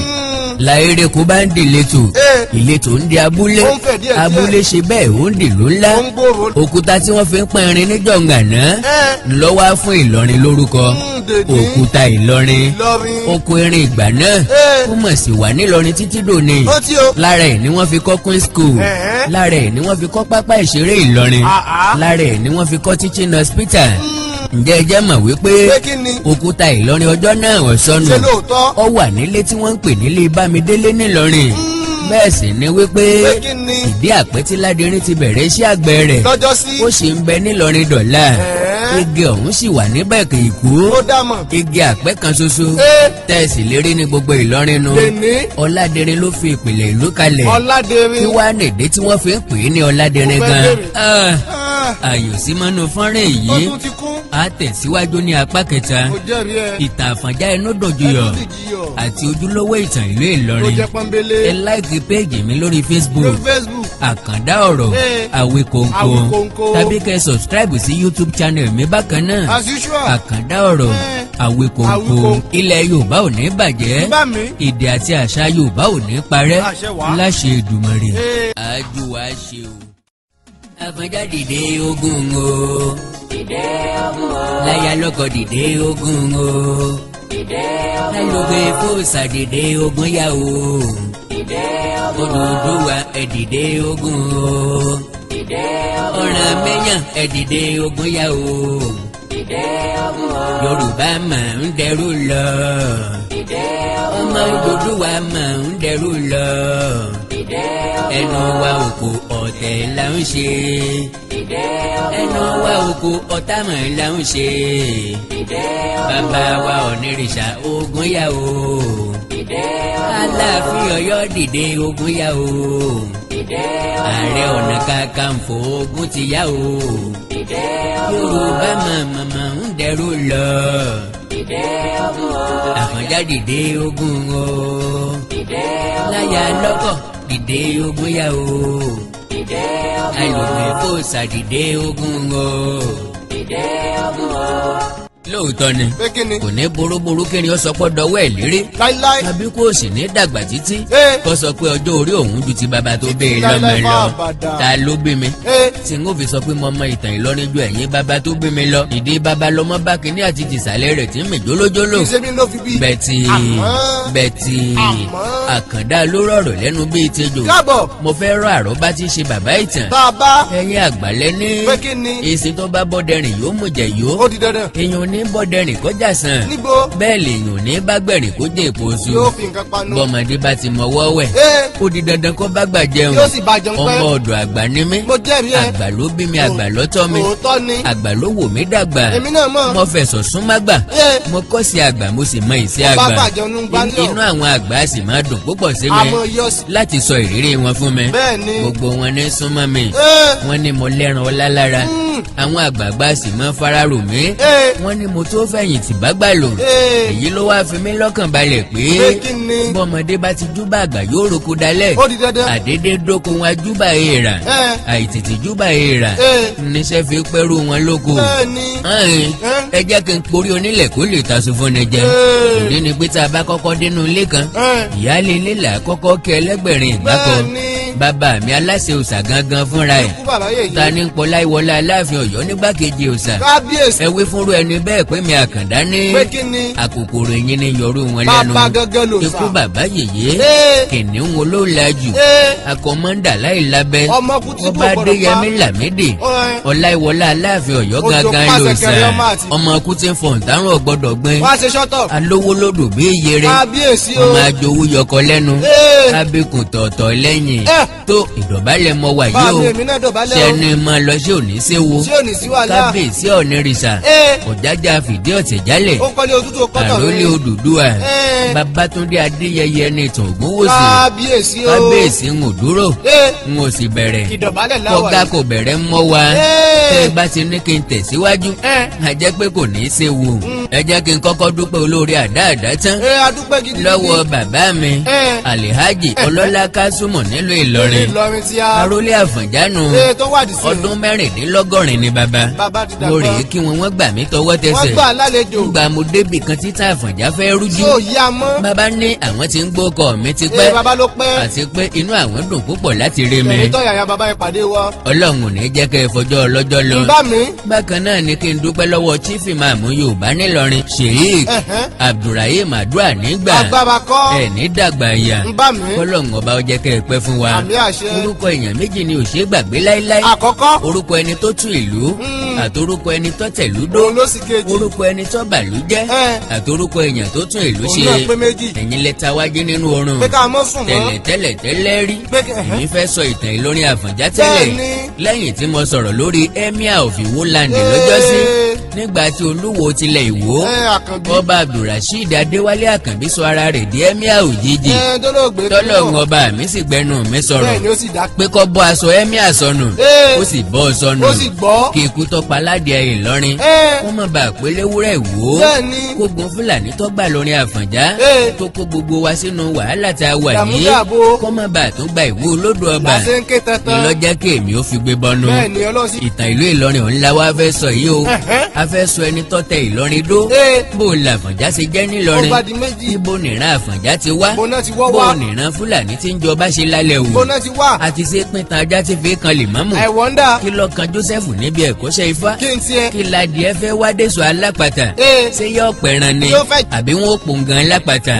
Láìrèkó bá ń di ìletò, Ẹ́. ìletò ń di abúlé, Ó ń fẹ̀ díẹ̀díẹ̀. abúlé ṣe bẹ́ẹ̀ ó ń dìlú ńlá. Ó ń gbòòrò. Òkúta tí wọ́n fi ń pọ́n irin níjọ́ ngàná Ẹ́. ńlọ́wọ́ fún Ìlọrin lórúkọ Dèní. Òkúta Ìlọrin. Ìlọrin. Oko irin ìgbà náà Ẹ́. ó mọ̀ sí wà nílọrin títí dòní. Ó tí o. Lára ẹ̀ ni wọ́n fi kọ́ Queen School. Ẹ̀hẹ́. Lára ẹ̀ ni wọ́n fi kọ́ pápá ìṣeré Ìlọrin. Ah, ah. Lára ẹ̀ ni wọ́n fi kọ́ teaching hospital. Ǹjẹ́ ẹ jẹ́ mọ̀ wípé Pé kí ni? òkúta Ìlọrin ọjọ́ náà ò sọnù? Ṣé lóòótọ́? Ó wà nílé tí wọ́n ń pè nílé Bámidélé nílọrin. Bẹ́ẹ̀ sì ni wípé Pé kí ni? ìdí àpẹ́ tí Ládẹrin ti bẹ̀rẹ̀ iṣẹ́ àgbẹ̀ rẹ̀, Lọ́jọ́ sí. ó sì ń bẹ nílọrin dọ̀la. Ẹ̀ẹ́. Igi ọ̀hún sì wà níbẹ̀ kì í kú. Ó dà mọ̀. Igi àpẹ́ kan ṣoṣo Ẹ́. tẹ̀sí lérí ní gbogbo Ìlọrin nu. Dèní. Ọládẹrin ló fi ìpìlẹ̀ ìlú kalẹ̀. Ọládẹrin. Kí wàá nìdí tí wọ́n fi ń pè é ní Ọládẹrin Mo fẹ́ gan? béèrè. Ah, Ah, àyò sí mọ́nú fọ́nrán ó yìí. tún ti kún. A tẹ̀síwájú ní apá kẹta. Mo jẹ́rìí ẹ. Ìtàn Àfọ̀njá inú dòjúyọ̀ Ẹnu sì jiyọ̀. àti ojúlówó ìtàn ìlú Ló Ìlọrin. jẹ́ pọ́nbélé. Ẹ like page mi lórí Facebook, Lórí Facebook. Àkàndá Ọ̀rọ̀ Ee. Àwíkòǹkò, Àwíkòǹkò. tàbí kẹ́ subscribe sí YouTube channel mi bákan náà, As usual. Àkàndá Ọ̀rọ̀ Ee. Àwíkòǹkò. Àwíkòǹkò. Ilẹ̀ Yorùbá ò ní bàjẹ́. Bá mi. Èdè àti àṣà Yorùbá ò ní parẹ́. Àṣẹ wá. Láṣẹ Èdùmàrè. Ee. Àjù wá ṣe o. Àfọ̀njá dìde ogun o. Dìde ogun o. Láyà lọ́kọ̀ dìde ogun o. Dìde ogun o. Lálùgbé fòsà dìde ogun yá o. Dìde ogun o. Odùduwà ẹ dìde ogun o. Dìde ogun o. Ọ̀rànmíyàn ẹ dìde ogun yá o. Dìde ogun o. Yorùbá máa ń dẹrú lọ. Dìde ogun Ọmọ o. Odùduwà máa ń dẹrú lọ. Dìde ogun o. Ẹnu wa òkò ọ̀tẹ̀ là ń ṣe. Dìde ogun o. Ẹnu wa òkò ọ̀tá mọ̀ là ń ṣe. Dìde ogun o. Bàbá wa Ọ̀nìrìṣà ogun yá o. Dìde ogun o. Aláàfin Ọ̀yọ́ dìde ogun yá o. Dìde ogun o. Ààrẹ Ọ̀nà Kakanfò ogun ti yá o. Dìde ogun o. Yorùbá màmá ń dẹrú lọ. Dìde Ogun o. Àfọ̀njá dìde ogun o. Láyà lọ́kọ̀ dìde ogun yá o. Alùpùpù fòsà dìde ogun o. Lóòótọ́ ni Pé kí ni? kò ní burúburú kí ni ó sọ pé dọwọ́ ẹ̀ lérí Láíláí. tàbí kó o sì ní dàgbà títí Ee. kó sọ pé ọjọ́ orí òun ju ti bàbá tó Títí bẹ́ẹ̀ lọ́mọ láíláí lọ. fún àbàdà. Ta ló bí mi Ee. tí n ó fi sọ pé mo mọ ìtàn Ìlọrin ju ẹ̀yin bàbá tó bí mi lọ? Ìdí bàbá lọmọ bá kínní àti tìsàlẹ̀ rẹ̀ tí ń mì jólójóló. Kì í ṣe mí ló fi bí. Bẹ́ẹ̀tì Àmọ́. bẹ́ẹ̀tì Àmọ́. Àkàndá ló rọ̀rọ̀ lẹ́nu bíi tejò. Káàbọ̀. Mo fẹ́ rọ àròbá tí í ṣe bàbá ìtàn. Bàbá. Ẹ̀yin àgbàlẹ́ ní Pé kí ni? èsì tó bá bọ́dẹ̀rìn yóò mú jẹ yó. Ó di dandan. Èèyàn ní bọ́dẹ̀rìn kọjá sàn. Níbo? Bẹ́ẹ̀ lèèyàn ní bá gbẹ̀rìn kó jẹ́ èpo oṣù. Yóò fi nǹkan panu. Bọ́mọdé bá ti mọwọ́ wẹ̀, Ee. ó di dandan kó bá gbà jẹun. Yóò sì bá jẹun pẹ́. Ọmọ ọ̀dọ̀ àgbà ni mí. Mo jẹ́rìí ẹ. Àgbà ló bí mi, àgbà ló tọ́ mi. Òótọ́ ni. Àgbà ló wò mí dàgbà. Èmi náà mọ̀. Mo fẹ̀sọ̀ sún má gbà. Ee. Mo kọ́ sí àgbà, mo sì mọ ìṣe Mo bá àgbà. gbà jẹun ní gbálẹ̀. Inú àwọn àgbà sì máa dùn púpọ̀ sí mi Àmọ́ yọ sí. láti sọ ìrírí wọn fún mi. Bẹ́ẹ̀ ni. Gbogbo wọn ní súnmọ́ mi. Ee. Wọ́n ní mo lẹ́ran ọlá lára. Àwọn àgbààgbà sì máa ń fararò mí. Ee. Wọ́n ní mo tó fẹ̀yìntì bá gbà lò. Ee. Èyí ló wáá fi mí lọ́kàn balẹ̀ pé Pé kí ni? bọ́mọdé bá ti júbà àgbà yóò roko dalẹ̀. Ó di dandan. Àdédé dóko wọn júbà èèrà. Ẹ. Àìtètè júbà èèrà Ee. níṣẹ́ fi pẹ́rù wọn lóko. Bẹ́ẹ̀ ni. Ẹ̀ẹ́n, Ẹ́. ẹ jẹ́ kí n porí onílẹ̀ kó lè taṣu fún ni jẹ. Ee. Ìdí ni pé tá a bá kọ́kọ́ dénú ilé kan, Ẹ́. ìyáálé ilé là á kọ́kọ́ kí ẹlẹ́gbẹ̀rin ìgbáko. Bẹ́ẹ̀ ni. Bàbá mi aláṣẹ òòṣà gangan fúnra ẹ̀, Ikú bàbá yèyé. ta ní pọlá ìwọlá aláàfin Ọ̀yọ́ nígbàkejì òòṣà, Kábíyèsí. ẹ wí fúnrú ẹni bẹ́ẹ̀ pé mi Àkàndá ní Pé kí ni? àkòkòrò ẹ̀yìn ni yọrù wọn lẹ́nu. Bàbá gangan lòòṣà. Ikú bàbá yèyé. Ee. Kìnìún wo ló la jù? Ee. Akọmọndà láì lábẹ́. Ọmọ kú tí kò Ọba gbọdọ̀ pa. Adéyẹmí Lámídì Ẹ. Ọláìwọlá aláàfin Ọ̀yọ́ Òjò gangan pàṣẹ lòòṣà. kẹrẹ ọmọ àti- Ọmọ kú tí ń fọ̀ǹtárùn ọ̀gbọ́dọ̀ gbin. Wá ṣe ṣọ́tọ̀. Alówó lódò bí yere. Kábíyèsí o. Ọmọ ajowú yọkọ lẹ́nu. Ee. Abikùn tọ̀ọ̀tọ̀ lẹ́yìn. Ẹ. Tó ìdọ̀bálẹ̀ mọ wàyí Bá o. mi, èmi náà dọ̀bálẹ̀ o. Sẹ́ni máa lọ sí òní séwu. Ṣé ò ní sí wàhálà? Kábíyèsí ọ̀nìrìsà. Ee. Ọ̀jájá fìdí ọ̀tẹ̀ jálẹ̀. Ó kọ́lé òtútù kọ́tọ̀. Àrólé Odùduwà. Ẹ. Babátúndé Adéyẹyẹ ní ìtàn Ògúnwùsì. Kábíyèsí o. Kábíyèsí ń ò dúró. Ee. N ò sì bẹ̀rẹ̀. Ìdọ̀bálẹ̀ láwà Kọ́gá yìí. kò bẹ̀rẹ̀ ń mọ́ wa. Ee. Tẹ́ ẹ bá ti ní kí n tẹ̀síwájú, Ẹ. a jẹ́ pé kò ní í séwu. Ẹ jẹ́ kí n kọ́kọ́ dúpẹ́ olórí àdáàdá tán Ee, adúpẹ́ gidigidi. lọ́wọ́ bàbá mi, Ẹ. Alihaji Ọlọ́lá Kásùmọ̀ nílùú Ìlọrin. Ìlọrin tí a. Arólé Àfọ̀njánu. Ee, tó wà dì sí. Ọdún 36 ni bàbá. Bàbá ti dàgbà. Mo rèé kí wọn, wọ́n gbà mí tọwọ́ Wọ́n tẹsẹ̀. gbà lálejò. Gbà mo débì kan títà Àfọ̀njá fẹ́ rújú. Yóò yá mọ́. Bàbá ní àwọn tí ń gbókọ̀ mi ti Ee, pẹ́, bàbá ló pẹ́. àti pé inú àwọn dùn púpọ̀ láti rí mi. Tẹ̀mí tọ́yàyà bàbá ìpàdé wa. Ọlọ́run ò ní jẹ́ kẹ́ ẹ fọjọ́ ọlọ́jọ́ lọ. Ń bá mi. Bákan náà ni kí n dúpẹ́ lọ́wọ́ Chief Imam Yorùbá nílọrin, Sheikh Ẹ̀hẹ́n. Abdulrahim Adúrà nígbà. Agbára kọ́. Ẹ ní dàgbà ìyà. Ń bá mi. Kọ́lọ́run ọba ó jẹ́ kẹ́ ẹ pẹ́ fún wa. Àmì àṣẹ. Orúkọ èèyàn méjì ni ò ṣeé gbàgbé láéláé. Àkọ́kọ́. Orúkọ ẹni tó tún ìlú àtorúkọ ẹni tó tẹ̀lú dó. Òun ló sì kejì. Orúkọ ẹni tó bàlú jẹ́ Ẹ. àtorúkọ èèyàn tó tún ìlú Òun ṣe. náà pé méjì. Ẹ̀yin lẹ́ta wájú nínú oorun. Pé ká mọ́ sùn mọ́. Tẹ́lẹ̀ tẹ́lẹ̀ tẹ́lẹ̀ rí, Pé kí- èmi fẹ́ sọ ìtàn Ìlọrin Àfọ̀njá tẹ́lẹ̀. Bẹ́ẹ̀ni. Lẹ́yìn tí mo sọ̀rọ̀ lórí Emir of Iwo Land lọ́jọ́sí, nígbà tí olúwo tilẹ̀ Ìwó, Ẹ, Àkànbí. Ọba Abdulrasheed Adéwálé Àkànbí sọ ara rẹ̀ di emir òjijì, Ẹ, tó lóògbé. tọ́lọ́run ọba mi sì gbẹnu mi sọ̀rọ̀ Bẹ́ẹ̀ ni, ó sì dá. pé kó bọ́ aṣọ emir sọnù. Ee. Ó sì bọ́ ọ sọnù. Ó sì gbọ́. Kí ikú tọ́pa aládìẹ Ìlọrin Ee. kó má bàa pé léwúrẹ́ Ìwó, Bẹ́ẹ̀ni. kógun Fúlàní tó gbà lórin Àfọ̀njá, Ee. tó kó gbogbo wa sínú wàhálà tá a wà yìí, Dààmúdàbò. kó má bàa tún gba Ìwó olódò ọba. Làṣẹ ń ké tantan. Ìlọjẹ́ kí èmi ó fi gbé bọ́nu. Bẹ́ẹ̀ ni, Ọlọ́run sì. Ìtàn ìlú Ìlọrin òun la wá fẹ́ sọ yìí o. Ẹ̀hẹ́. A fẹ́ sọ ẹni tó tẹ Ìlọrin dó. Ee. Bó o làfọ̀njá ṣe jẹ́ nílọrin? Ó bá di méjì. Ibo nìran Àfọ̀njá ti wá? Bó náà ti wọ́ Bó wá. nìran Fúlàní tí ń jọba ṣe lálẹ́ wò? Bó náà ti wá. Àti ṣe píntan ajá ti fi kan lè mọ́mù? I wonder. Kí ló kan Joseph níbi ẹ̀kọ́ṣẹ́ ifá? Kí n tiẹ̀. Kí ladìẹ fẹ́ wá dẹ́sọ̀ alápàtà? Ee. Ṣé yọ pẹ̀ràn ni Yóò fẹ́- àbí wọn ò pòǹgàn alápàtà?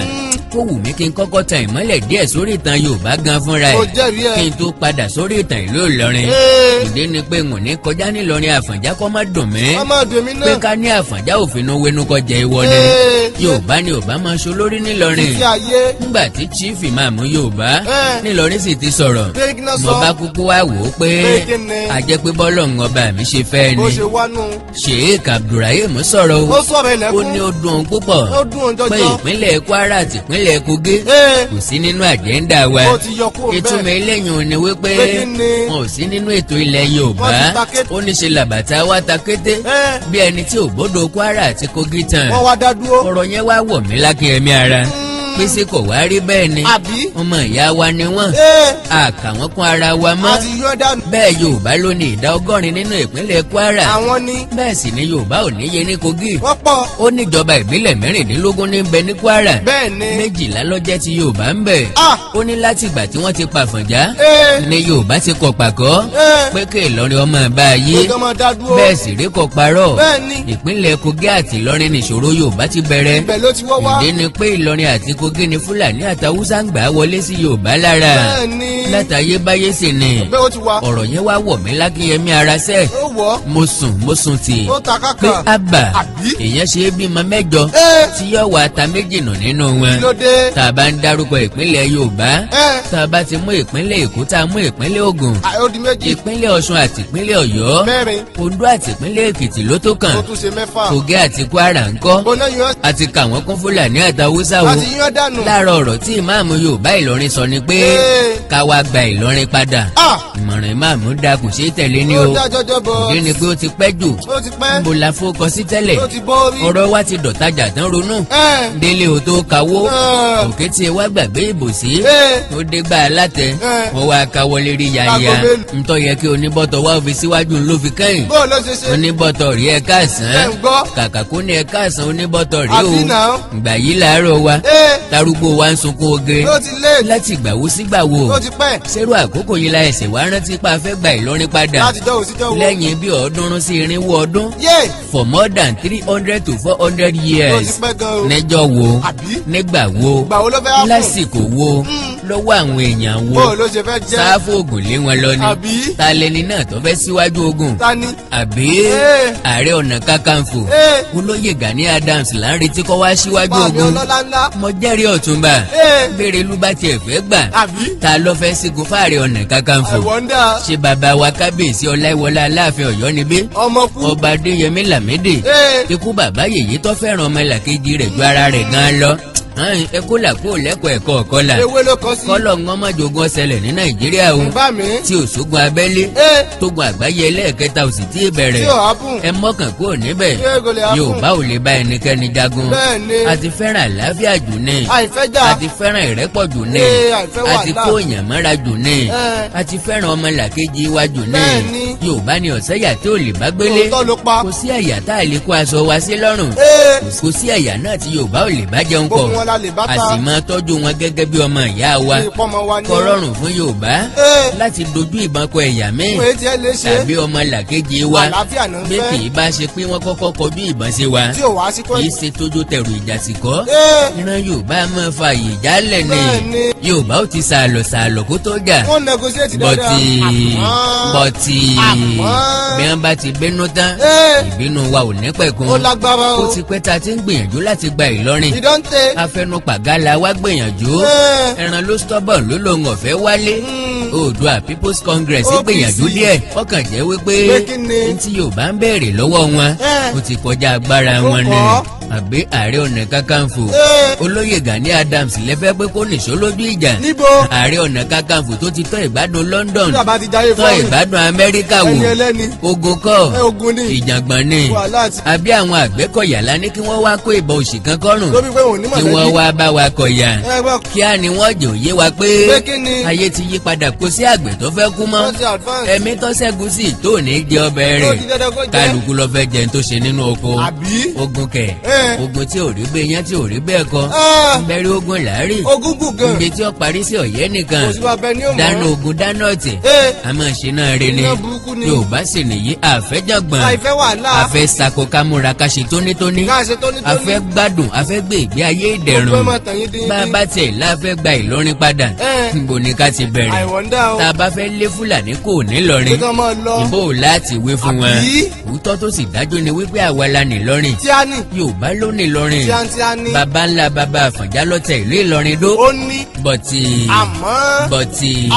Kó wù mí kí n kọ́kọ́ tan ìmọ́lẹ̀ díẹ̀ sórí ìtàn Yorùbá gan fúnra Mo ẹ̀, jẹ́rìí ẹ. kí n tó padà sórí ìtàn ìlú Ìlọrin. Ee. Ìdí ni pé n ò ní kọjá nílọrin Àfọ̀njá kọ́ má dùn mí, Ọmọ ọdún mi pé náà. ká ní Àfọ̀njá òfin wẹnu kọjá ìwọ ni. Ee. Yorùbá ni Yorùbá máa ṣe olórí nílọrin. Títí ayé. Nígbà tí Chief Imam Yorùbá Ẹ́. nílọrin sì ti sọ̀rọ̀, Pé kí náà mo sọ? bá kúkú wá wò ó pé Pé kí ni? àjẹ́ pé bọ́lọ́run ọba mi ṣe fẹ́ Bó ni. ṣe wá nù. Sheikh Abdulrahim sọ̀rọ̀ o. Ó sọ̀rọ̀ ilẹ̀kùn. Ó ní ó dùn òun púpọ̀ Ó dùn òun jọjọ. pé ìpínlẹ̀ Kwara àti ìpínlẹ̀ ìpínlẹ̀ Kogi kò sí nínú agenda wa. Ó ti yọ kúrò bẹ́ẹ̀. Ìtumọ̀ eléyìí ò ní wípé Pé kí ni? wọn ò sí nínú ètò ilẹ̀ Yorùbá. Wọ́n ti ta kété. Ó ní ṣe làbàtà wa ta kété bí ẹni tí ò gbọ́dọ̀ Kwara àti Kogi tán. Wọ́n wá dá dúró. Ọ̀rọ̀ yẹn wá wọ̀ mí lákínyẹmí ara pèsè kò wá rí bẹ́ẹ̀ ni. Àbí? Ọmọ ìyá wa ni wọ́n, àkà wọ́n kún ara wa mọ́. A ti yọ dànù. Bẹ́ẹ̀ Yorùbá ló ní ìdá 80 nínú ìpínlẹ̀ Kwara. Àwọn ni. Bẹ́ẹ̀ sì ni Yorùbá ò níye ní Kogi. Wọ́n pọ̀. Ó níjọba ìbílẹ̀ 16 ní bẹ ní Kwara. Bẹ́ẹ̀ ni. 12 ló jẹ́ ti Yorùbá ń bẹ. Ó ní láti ìgbà tí wọ́n ti pa Àfọ̀njá ni Yorùbá ti kọ̀ pàkọ́ pé kí Ìlọrin ọmọ bá a yé. Gbogbo ọmọ dá dúró. Bẹ́ẹ̀ sì rí kò parọ́. Bẹ́ẹ̀ ni. Ìpínlẹ̀ Kogi àti Ìlọrin nìṣòro Yorùbá ti bẹ̀rẹ̀. Ibẹ̀ ló ti wọ́ wá. Ìdí ni pé Ìlọrin àti Kogi ni Fúlàní àtàwùsá ń gbà wọlé sí Yorùbá lára. Bẹ́ẹ̀ ni. Látàyébáyé sì ni. Bẹ́ẹ̀ ó ti wá. Ọ̀rọ̀ yẹn wá wọ̀ mí lákínyẹmí ara sẹ́. Ó wọ̀. Mo sùn, mo sùn tì Ó ta pé kákà. àbà Àbí? èèyàn ṣe é bímọ 8 tí yóò wá ta 2 nù nínú wọn. Kí ló dé? Tá a bá ń dárúkọ ìpínlẹ̀ Yorùbá, tá a bá ti mú ìpínlẹ̀ Èkó, tá a mú ìpínlẹ̀ Ògùn, Ó di 2. ìpínlẹ̀ Ọ̀ṣun àti ìpínlẹ̀ Ọ̀yọ́, 4. Oǹdó àti ìpínlẹ̀ Èkìtì ló tó kàn. Ó tún ṣe 6. Kogi àti Kwara ńkọ́? Bọ́nà yọ. Àti kà wọ́n kún Fúlàní àtàwùsá o. A ti yọ dànù. Láàárọ̀ ọ̀rọ̀ tí ìmáàmù Yorùbá Ìlọrin sọ ni pé ká wá gba Ìlọrin padà. Ìmọ̀ràn ìmáàmù da, kò ṣeé tẹ̀lé ni Ó o. dá jọjọ bọ̀. Ìdí ni pé ó ti pẹ́ jù. Ó ti pẹ́. Níbo la fowókọ sí tẹ́lẹ̀? Ó ti bọ́ orí. Ọ̀rọ̀ wa ti dọ̀tajà tán ronú. Délé o tó kawó. Òkè tí ẹ wá gbàgbé ìbò sí. Ó dé gbà alátẹ. Wọ́n wá kawọ́ lérí yanya. Láago mélòó? Ntọ́ yẹ kí oníbọ̀tọ̀ wá fi síwájú ló fi kẹ́yìn. Bó ló ṣe ṣe? Oníbọ̀tọ̀ rí ẹ káàsán. Ẹ ń gbọ́. Kàkà kó ní ẹ káàsán, oníbọ̀tọ̀ rí o. Àbí náà? Ìgbà yìí làárọ̀ wa. Tarúgbó wa ń sunkún oge. Ó ti lé. Láti ìgbà wo sígbà wo? Ó ti pẹ́. Sẹ́rù àkókò yìí la ẹsẹ̀ wá rántí pa fẹ́ gba Ìlọrin padà? Láti jọ́ òsíjọ́ wo? Lẹ́yìn bí 300 sí 400 ọdún. Yé. For more than 300 to 400 Ó ti years. pẹ́ gan o. Níjọ́ wo? Àbí? Nígbà wo? Ìgbà wo ló fẹ́ wá fún? Lásìkò wo? Lọ́wọ́ àwọn èèyàn wo? Bó ló ṣe fẹ́ jẹ́? Sáfù ògùn lé wọn lọ ni? Àbí? Ta lẹni náà tó fẹ́ síwájú ogun? Ta ni? Àbí Ààrẹ Ọ̀nà Kakanfò olóyè Gani Adams là ń retí kó wá síwájú Bàmí ogun? ọlọ́lá ńlá. Mo jẹ́rìí ọ̀túnba. Béèrè ló bá tiẹ̀ fẹ́ gbà. Àbí? Ta ló fẹ́ sígun fáàrẹ Ọ̀nà Kakanfò? I wonder. Ṣé bàbá wa kábíyèsí Ọláìwọlá Aláàfin Ọ̀yọ́ níbí? Ọmọ kú. Ọba Adéyẹmí Lámídì, ikú bàbá yèyí tó fẹ́ràn ọmọlàkejì rẹ̀ ju ara rẹ̀ gan lọ. Ẹ kó là kó lẹ́kọ̀ọ́ ẹ̀kọ́ ọ̀kọ́là. Ewé ló kọ sí. Kọ́lọ̀ ń mọ́jọ́gun ọ̀sẹ̀lẹ̀ ní Nàìjíríà o. Bá mi. Tí òṣogun abẹ́lé tógun àgbáyé ẹlẹ́ẹ̀kẹta ò sì tí ì bẹ̀rẹ̀. Tí ò hápùn. Ẹ mọ́kàn kúrò níbẹ̀. Ṣé kò lè hápùn? Yorùbá ò lè bá ẹnikẹ́ni jagun. Bẹ́ẹ̀ ni. A ti fẹ́ràn àlàáfíà jù ní. Àìfẹ́jà. A ti fẹ́ràn ìrẹ́pọ̀ jù ní. Àìfẹ́ A ti wàhálà. kó èèyàn mọ́ra jù ní. A ti fẹ́ràn ọmọlàkejì wa jù ní. Bẹ́ẹ̀ ni. Yorùbá ni ọ̀sẹ́yà tí ò lè bá gbélé. Òótọ́ ló pa. Kò sí ẹ̀yà tá a lè kó aṣọ wa sí lọ́rùn. Kò sí ẹ̀yà náà tí Yorùbá ò lè bá jẹun pọ̀. Gbogbo wọn la lè bá A ta. sì máa tọ́jú wọn gẹ́gẹ́ bí ọmọ ìyá wa. Bí ìpọ́nmọ wa ní. Kò rọrùn fún Yorùbá láti dojú ìbọn kọ ẹ̀yà míì Wọ́n ti ẹ lè ṣe. tàbí ọmọ làkejì wa Àlàáfíà náà ń bí fẹ́. kì í bá ṣe pé wọ́n kọ́kọ́ kọjú ìbọn sí wa. Tí ò wá sí Kì í ṣe tójú tẹ̀rù ìjà sí kọ́. Ìran Yorùbá máa fa àyè jálẹ̀ ni. Bẹ́ẹ̀ ni. Yorùbá ó ti sàlọ̀ sàlọ̀ kó tó jà. Wọ́n negotiate dáadáa. Bọ́tì Àmọ́. bọ́tì Àmọ́. bí wọ́n bá ti bínú tán, ìbínú wa ò ní pẹ̀kun. Ó lágbára o. Ó ti pẹ́ ta ti ń gbìyànjú láti gba Ìlọrin. Ìdọ́ǹtẹ̀. Afẹnupàgálà wa gbìyànjú. Ẹran ló stubborn ló lòun ọ̀fẹ́ wálé. Oòduà People's Congress OPC. gbìyànjú díẹ̀, ọkàn jẹ́ wípé Pé kí ni? ní tí Yorùbá ń béèrè lọ́wọ́ wọn, ó ti kọjá agbára Ó wọn ni. kọ́. Àbí Ààrẹ Ọ̀nà Kakanfò olóyè Gani Adams lẹ́fẹ́ pé kó nìṣó lójú ìjà? Níbo? Ààrẹ Ọ̀nà Kakanfò tó ti tọ́ ìgbádùn London, Tí bàbá ti jayé tọ́ fọ́ọ̀rù. ìgbádùn Amẹ́ríkà wò. Ẹni ẹlẹ́ni. Ogun kọ́, Ogun ni. ìjàngbọ̀n ni. Wàhálà ti. Àbí àwọn Àgbẹ̀kọ̀yà la ní kí wọ́n wá kó ìbọn òṣì kan kọ́rùn Lórí pé òun ní kí mọ̀lẹ́bí. wọ́n wá bá wa kọ̀yà? Ẹ gbọ́. Kíá ni wọ́n jò yé wa pé Pé kí ni? ayé ti yí padà, kó sí àgbẹ̀ tó fẹ́ kú mọ́. Wọ́n ti advance. Ẹ̀mí tó ṣẹ́gun sí tó ní jẹ ọbẹ̀ Ó rẹ̀. di dandan kó jẹ. Kálukú ló fẹ́ jẹun tó ṣe nínú oko. Àbí? Ogun kẹ̀. Ogun tí ò rí bẹ́ẹ̀ yẹn tí ò rí bẹ́ẹ̀ kọ́. Bẹ̀rẹ̀ ogun làárí. Ogun gùn gan. Ibi tí ó parí sí ọ̀yẹ́ nìkan. Kò sí bàbá ẹni ó mọ̀. Dáná ogun dáná ọ̀tẹ̀. A máa ṣe náà re ni. Iná burúkú ni. Yorùbá sì nìyí, àfẹ́jọ̀gbọ̀n. Àìfẹ́ wàhálà. Àfẹ́ sako kámúra ká ṣe tónítóní. Ká ṣe tónítóní. Àfẹ́ gbádùn, àfẹ́ gbé ìgbé ayé ìdẹ̀rùn. Gbogbo ẹ̀ máa tàn yín dín Bá a dín. bá tiẹ̀ láfẹ́ gba Ìlọrin padà, níbo ni ká ti bẹ̀rẹ̀? I wonder o. Tá a bá fẹ́ lé Fúlàní kò nílọrin, Pé kán máa lọ. ìbò láti wí fún wọn? Àbí? Òótọ́ tó sì dájú ni wípé àwa la nílọrin. Tí a ní. Yorùbá ló nílọrin. Tí a ní. Baba ńlá baba Àfọ̀njá ló tẹ ìlú Ìlọrin dó. Ó ní. But Àmọ́. But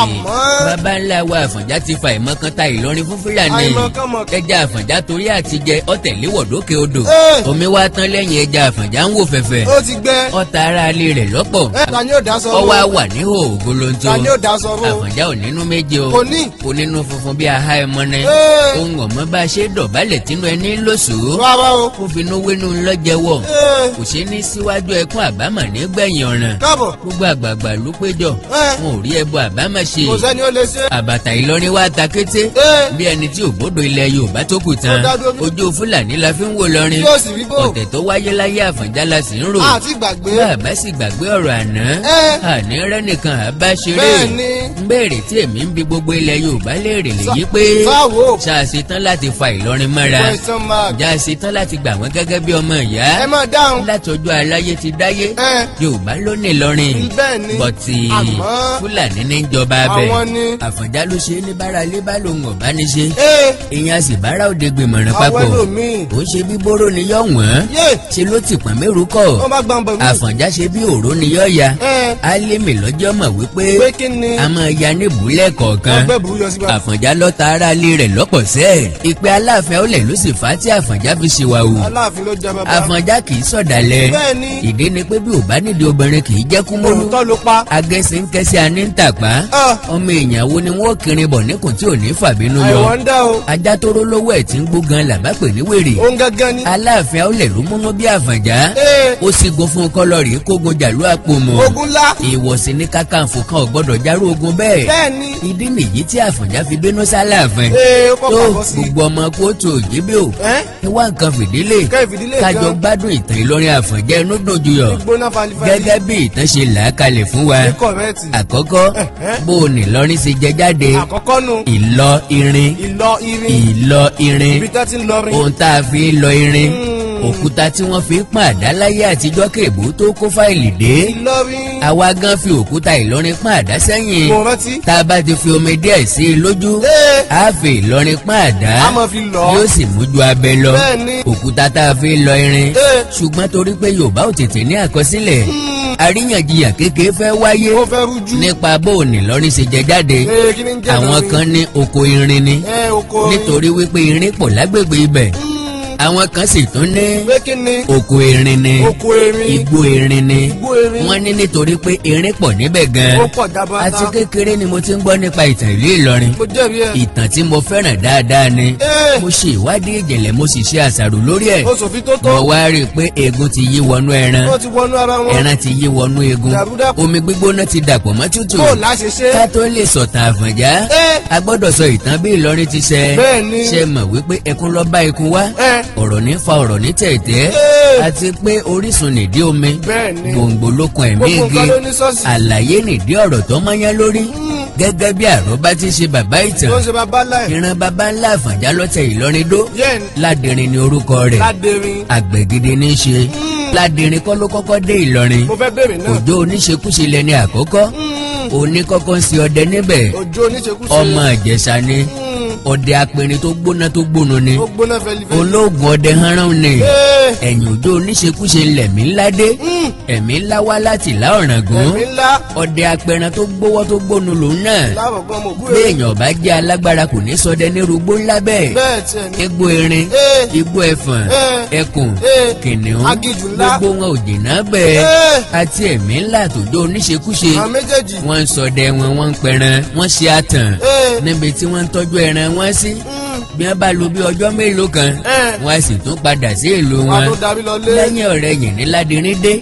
Àmọ́. Bàbá ńlá wa Àfọ̀njá ti fa ìmọ̀kan ta Ìlọrin fún Fúlàní. Àìmọ̀kànmọ̀kàn. Ẹja Àfọ̀njá torí àtijẹ ọ̀tẹ̀léwọ̀dókè odò. Ee. Omi wá tán lẹ́yìn ẹja, Àfọ̀njá ń wò fẹ̀fẹ̀. Ó ti gbẹ. Ọ̀tá ara ilé rẹ̀ lọ́pọ̀. Ẹ ta ni ó dá sọ Ọwọ́ á wà ní ògolonto. Ta ni ó dá sọ fún? Àfọ̀njá ò nínú méje o. Kò ní. Kò nínú funfun bí aha ẹmọ ni. Ee. Ohun ọ̀mọ́ bá a ṣe dọ̀bálẹ̀ tínú ẹni lóṣù. Rárá o. Ó finú wínú lọ́jẹ̀wọ̀. Ee. Kò ṣe ní síwájú ẹkún àbámọ̀ nígbẹ̀yìn ọ̀ràn. Káàbọ̀. Gbogbo àgbààgbà ló péjọ. Ẹ. Wọn ò rí ẹbọ àbámọ̀ ṣe. Kò sẹ́ni ó lè ṣe. Àbàtà Ìlọrin wá ta kété. Ee. Bí ẹni tí ògbódò ilẹ̀ Yorùbá tó kù tán. Ó dá dúró bí- Ojú Fúlàní la fi ń wò lọrin. Yóò sì rí bò. Ọ̀tẹ̀ tó wáyé láyé Àfọ̀njá la sì ń rò. Àti gbàgbé. Bá a bá sì gbàgbé ọ̀rọ̀ àná, Ẹ. àní rẹ́nìkan àbá ṣeré. Bẹ́ẹ̀ni. Ń béèrè tí èmi ń bi gbogbo ilẹ̀ Yorùbá léèrè lèyí pé, Sáwo. ṣáà ṣetán láti fa Ìlọrin mọ́ra? Question mark. Ǹjẹ́ a ṣetán láti gbà wọ́n gẹ́gẹ́ bí ọmọ ìyá? Ẹ máa dáhùn. Látọjọ́ aláyé ti dáyé, Ẹ. Yorùbá ló ní Ìlọrin. Bẹ́ẹ̀ni. But Àmọ́. Fúlàní ní jọba abẹ. Àwọn ni. Àfọ̀njá ló ṣe é ní bára ilé bá lòun ọ̀bá ní ṣe. Ee. Ìyẹn a sì bára òde gbìmọ̀ràn Àwọn papọ̀. ẹlòmíì. Ó ṣe bí bóró ni yọ̀ wọ́n. Yé. Ṣe ló ti pọ̀n mẹ́rù kọ̀. Wọ́n bá gbọ́n bọ̀ mí. Àfọ̀njá ṣe bí òró ni yọ̀ ya. Ẹ. Álímì lọ́jọ́ mọ̀ wípé Pé kí ni? a máa ya ní ìbúlẹ̀ kọ̀ọ̀kan. Wọ́n gbẹ́ burú yọ síbà. Àfọ̀njá lọ́ta ara ilé rẹ̀ lọ́pọ̀ sẹ́ẹ̀. Ìpè Aláàfin ọ̀lẹ̀ ló sì fà á tí Àfọ̀njá fi ṣìwà wù. Aláàfin ló jẹ bàbá. Àfọ̀njá kì í sọ̀dàlẹ̀. Bẹ́ẹ̀ni. Ìdí ni pé bí ò bá nídìí obìnrin kì í jẹ́ kúmólú. Òótọ́ ló pa. Agẹ́sí ń kẹ́sí aní ń tàpá. Ah. Ọmọ èèyàn wo ni wọ́n kiri bọ̀ níkùn tí ò ní fàbínú yọ? Àìwọ̀n dá o. Ajá tó ró lówó ẹ̀ tí ń gbó gan làbá pè ní wèrè. Òun gangan ni. Aláàfin ọ̀lẹ̀ ló múnú bí Àfọ̀njá. Ee. Ó sì gun fún kọ́lọ́rì kógun jàlú àpò mọ́. Ogun ńlá. Ìwọ̀sí ní Kákàǹfò kan ò gbọ́dọ̀ járó ogun bẹ́ẹ̀. Bẹ́ẹ̀ni. Ìdí nìyí tí Àfọ̀njá fi bínú sáláàfin. Ee, ó kọ́ Tó pàgọ́ sí. gbogbo ọmọ kóòtù òjìbí o, Ẹ́. ẹ wá nǹkan fìdílé. Kẹ́ ìfìdílé Kájọ gan. gbádùn ìtàn Ìlọrin Àfọ̀njá inú dùn juyọ̀. Gbóná falifali. Gẹ́gẹ́ bí ìtàn ṣe là á kalẹ̀ fún wa. Ní correct. Àkọ́kọ́, Ẹ̀hẹ́. bó o ní Ìlọrin ṣe jẹ jáde? Àkọ́kọ́ nu. Ìlọ irin. Ìlọ irin. Ìlọ irin. Ibi tá ti ń lọrin. Ohun tá a fi ń lọ irin, òkúta tí wọ́n fi ń pọ́n àdá láyé àtijọ́ kèbó tó kó fáìlì dé. Ìlọrin. Àwa gan fi òkúta Ìlọrin pọ́n àdá sẹ́yìn. Mo rántí. Tá a bá ti fi omi díẹ̀ sí i lójú, Ee. á fi Ìlọrin pọ́n àdá, A máa fi lọ. yóò sì mú ju abẹ lọ. Bẹ́ẹ̀ni. Òkúta tá a fi ń lọ irin. Ee. Ṣùgbọ́n torí pé Yorùbá ò tètè ní àkọsílẹ̀, àríyànjiyàn kékeré fẹ́ wáyé Ó fẹ́ rújú. nípa bó o ní Ìlọrin ṣe jẹ jáde. Ee, kí ni ń jẹ́ Àwọn Ìlọrin? kan ní oko irin ni, Ẹ oko irin. nítorí wípé irin pọ̀ lágbègbè ibẹ̀. Àwọn kan sì tún ní Pé kí ni? oko erin ni. Oko erin. Igbó erin ni. Igbó erin. Wọ́n ní nítorí pé erin pọ̀ níbẹ̀ gan. Ó pọ̀ jaburata. Àti kékeré ni mo ti ń gbọ́ nípa ìtàn ìlú Ìlọrin. Mo jẹ́rìí ẹ̀. Ìtàn tí mo fẹ́ràn dáadáa ni. Ee. Mo ṣe ìwádìí ìjìnlẹ̀, mo sì ṣe àṣàrò lórí ẹ̀. Ó sòfin tó tó. Mo wá rí i pé eegun ti yí wọnú ẹran, Ó ti wọnú ara wọn. ẹran ti yí wọnú eegun, Dàrúdàpọ̀. omi gbígbóná ti dàpọ̀ mọ́ tútù. Bó o láṣẹ ṣe. Ká tó lè sọ̀tàn Àfọ̀njá, Ee. a gbọ́dọ̀ sọ ìtàn bí Ìlọrin ti ṣe. Bẹ́ẹ̀ni. Ṣe mọ̀ wípé ẹkún ló bá ikun wá, Ẹ. ọ̀rọ̀ ní fa ọ̀rọ̀ ní tẹ̀tẹ̀, Ee. àti pé orísun nìdí omi, Bẹ́ẹ̀ni. gbòǹgbò lókun ẹ̀mí Gbogbo igi, nǹkan ló ní sọ́ọ̀sì. àlàyé nìdí ọ̀rọ̀ tó mọ́yán lórí, gẹ́gẹ́ bí àròbá ti ṣe bàbá ìtàn. Tó ń ṣe bàbá láì. Ìran bàbá ńlá Àfọ̀njá lọ́tẹ̀ Ìlọrin dó. Yẹ́n. Ládìrín ni orúkọ rẹ̀. Ládẹrin. Àgbẹ̀ gidi ní í ṣe. Ládìrín kọ́ ló kọ́kọ́ dé Ìlọrin. Mo fẹ́ bèrè náà. Òjó oníṣekúṣe lẹni àkọ́kọ́. Òní kọ́kọ́ ń ṣe ọdẹ níbẹ̀. Òjò oníṣekúṣe. Ọmọ Ìjẹ̀ṣà ni. Ọdẹ apẹ̀rin tó gbóná tó gbóná ni. Ó gbóná fẹlifẹli. Olóògùn ọdẹ hánrán ni. Ee. Ẹ̀yìn Òjó oníṣekúṣe lẹ̀mí ńlá dé. Ẹ̀mí ńlá wá láti ìlà Ọ̀ràngún. Ẹ̀mí ńlá. Ọdẹ apẹran tó gbówọ́ tó gbónu lòun náà. Láwọ̀ gan mo kú Bí èèyàn bá jẹ́ alágbára, kò ní ṣọdẹ nírúgbó ńlá bẹ́ẹ̀. Bẹ́ẹ̀ tiẹ̀ ní. Igbó erin, Ee. igbó ẹfọ̀n, Ee. ẹkùn, Ee. kìnìún, Aginjù ńlá. gbogbo wọn ò jìnnà bẹ́ẹ̀. Ee. Àti ẹ̀mí ńlá àtòjó oníṣekúṣe, Àwọn méjèèjì. wọ́n ń ṣọdẹ wọn, wọ́n ń pẹran, wọ́n ṣe àtàn Ee. níbi tí wọ́n ń tọ́jú ẹran wọn sí. Bí wọ́n bá lò bí ọjọ́ mélòó kan, Ee. wọ́n á sì tún padà sí ìlú Wọ́n wọn. á tó darí lọ lé. Lẹ́yìn ọ̀rẹ́ yìí ní Ládìrín dé.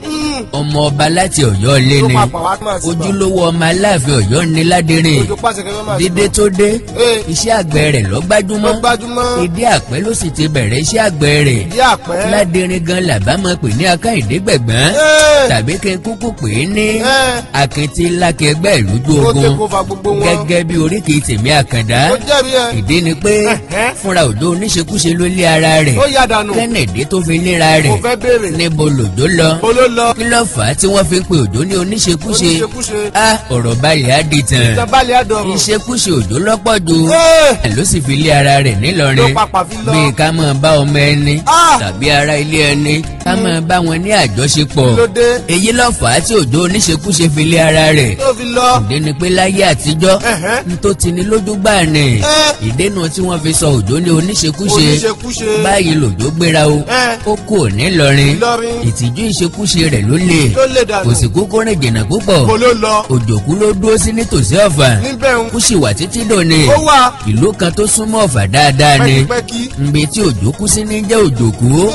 Ọmọ ọba láti Ọ̀yọ́ lé Tó ni. papà wá máa sí bá. Ojúlówó ọmọ Aláàfin Ọ̀yọ́ ní Ládìrín. Òjò pàṣẹ kẹfẹ́ máa sí Dídé bá. tó dé, Ee. iṣẹ́ àgbẹ̀ rẹ̀ ló gbájúmọ́. Ló gbájúmọ́. Ìdí àpẹ́ ló sì ti bẹ̀rẹ̀ iṣẹ́ àgbẹ̀ rẹ̀. Ìdí àpẹ́. Ládìrín gan làbá máa pè ní Akáyìndé Gbẹ̀gbọ́n, Ee. tàbí kí n kúkú pè é ní Ee. Akíntí lákẹgbẹ́ ìlújú Ó ogun, tẹ kó fa gbogbo wọn. gẹ́gẹ́ bí oríkì tèmi Àkàndá. Ó jẹ́rìí ẹ̀. Ìdí ni pé Ẹ̀hẹ́. fúnra Òjó oníṣekúṣe ló lé ara rẹ̀. Ó yà dànù. Kennedy tó fi léra rẹ̀, Mo fẹ́ béèrè. níbo lòjó lọ? Mo ló lọ. Kí Ló fà á tí wọ́n fi ń pe Òjó ní oníṣekúṣe? Oníṣekúṣe. Á ọ̀rọ̀ balẹ̀ á di tàn. Ìtàn balẹ̀ àdọ̀rọ̀. Ìṣekúṣe Òjó lọ́pọ̀ jù. Ee. Ló sì fi lé ara rẹ̀ nílọrin. Ló papà fi lọ. Bíi ká máa bá ọmọ ẹni Ah! tàbí ará ilé ẹni, ká máa bá wọn ní àjọṣepọ̀. Ló dé. Èyí ló fà á tí Òjó oníṣekúṣe fi lé ara rẹ̀. Tó fi lọ. Ìdí ni pé láyé àtijọ́, n tó ti ní lójú gbà ní ìdènà tí wọ́n fi sọ Òjó ní oníṣekúṣe. Oníṣekúṣe. Báyìí lòjó gbéra o, ó kú nílọrin. Ìlọrin. Ìtìjú ìṣekúṣe rẹ̀ ló lè. Ló lè dànù. Kò sì kúkú rìn jìnnà púpọ̀. Kò ló lọ. Òjòkú ló dúró sí nítòsí Ọ̀fà. Níbẹ̀ ń. Kú sì wà títí dòní. Ó wà. Ìlú kan tó súnmọ́ Ọ̀fà dáadáa ni. Pẹ́kípẹ́kí. Nbi tí Òjó kú sí ní jẹ́ Òjòkú.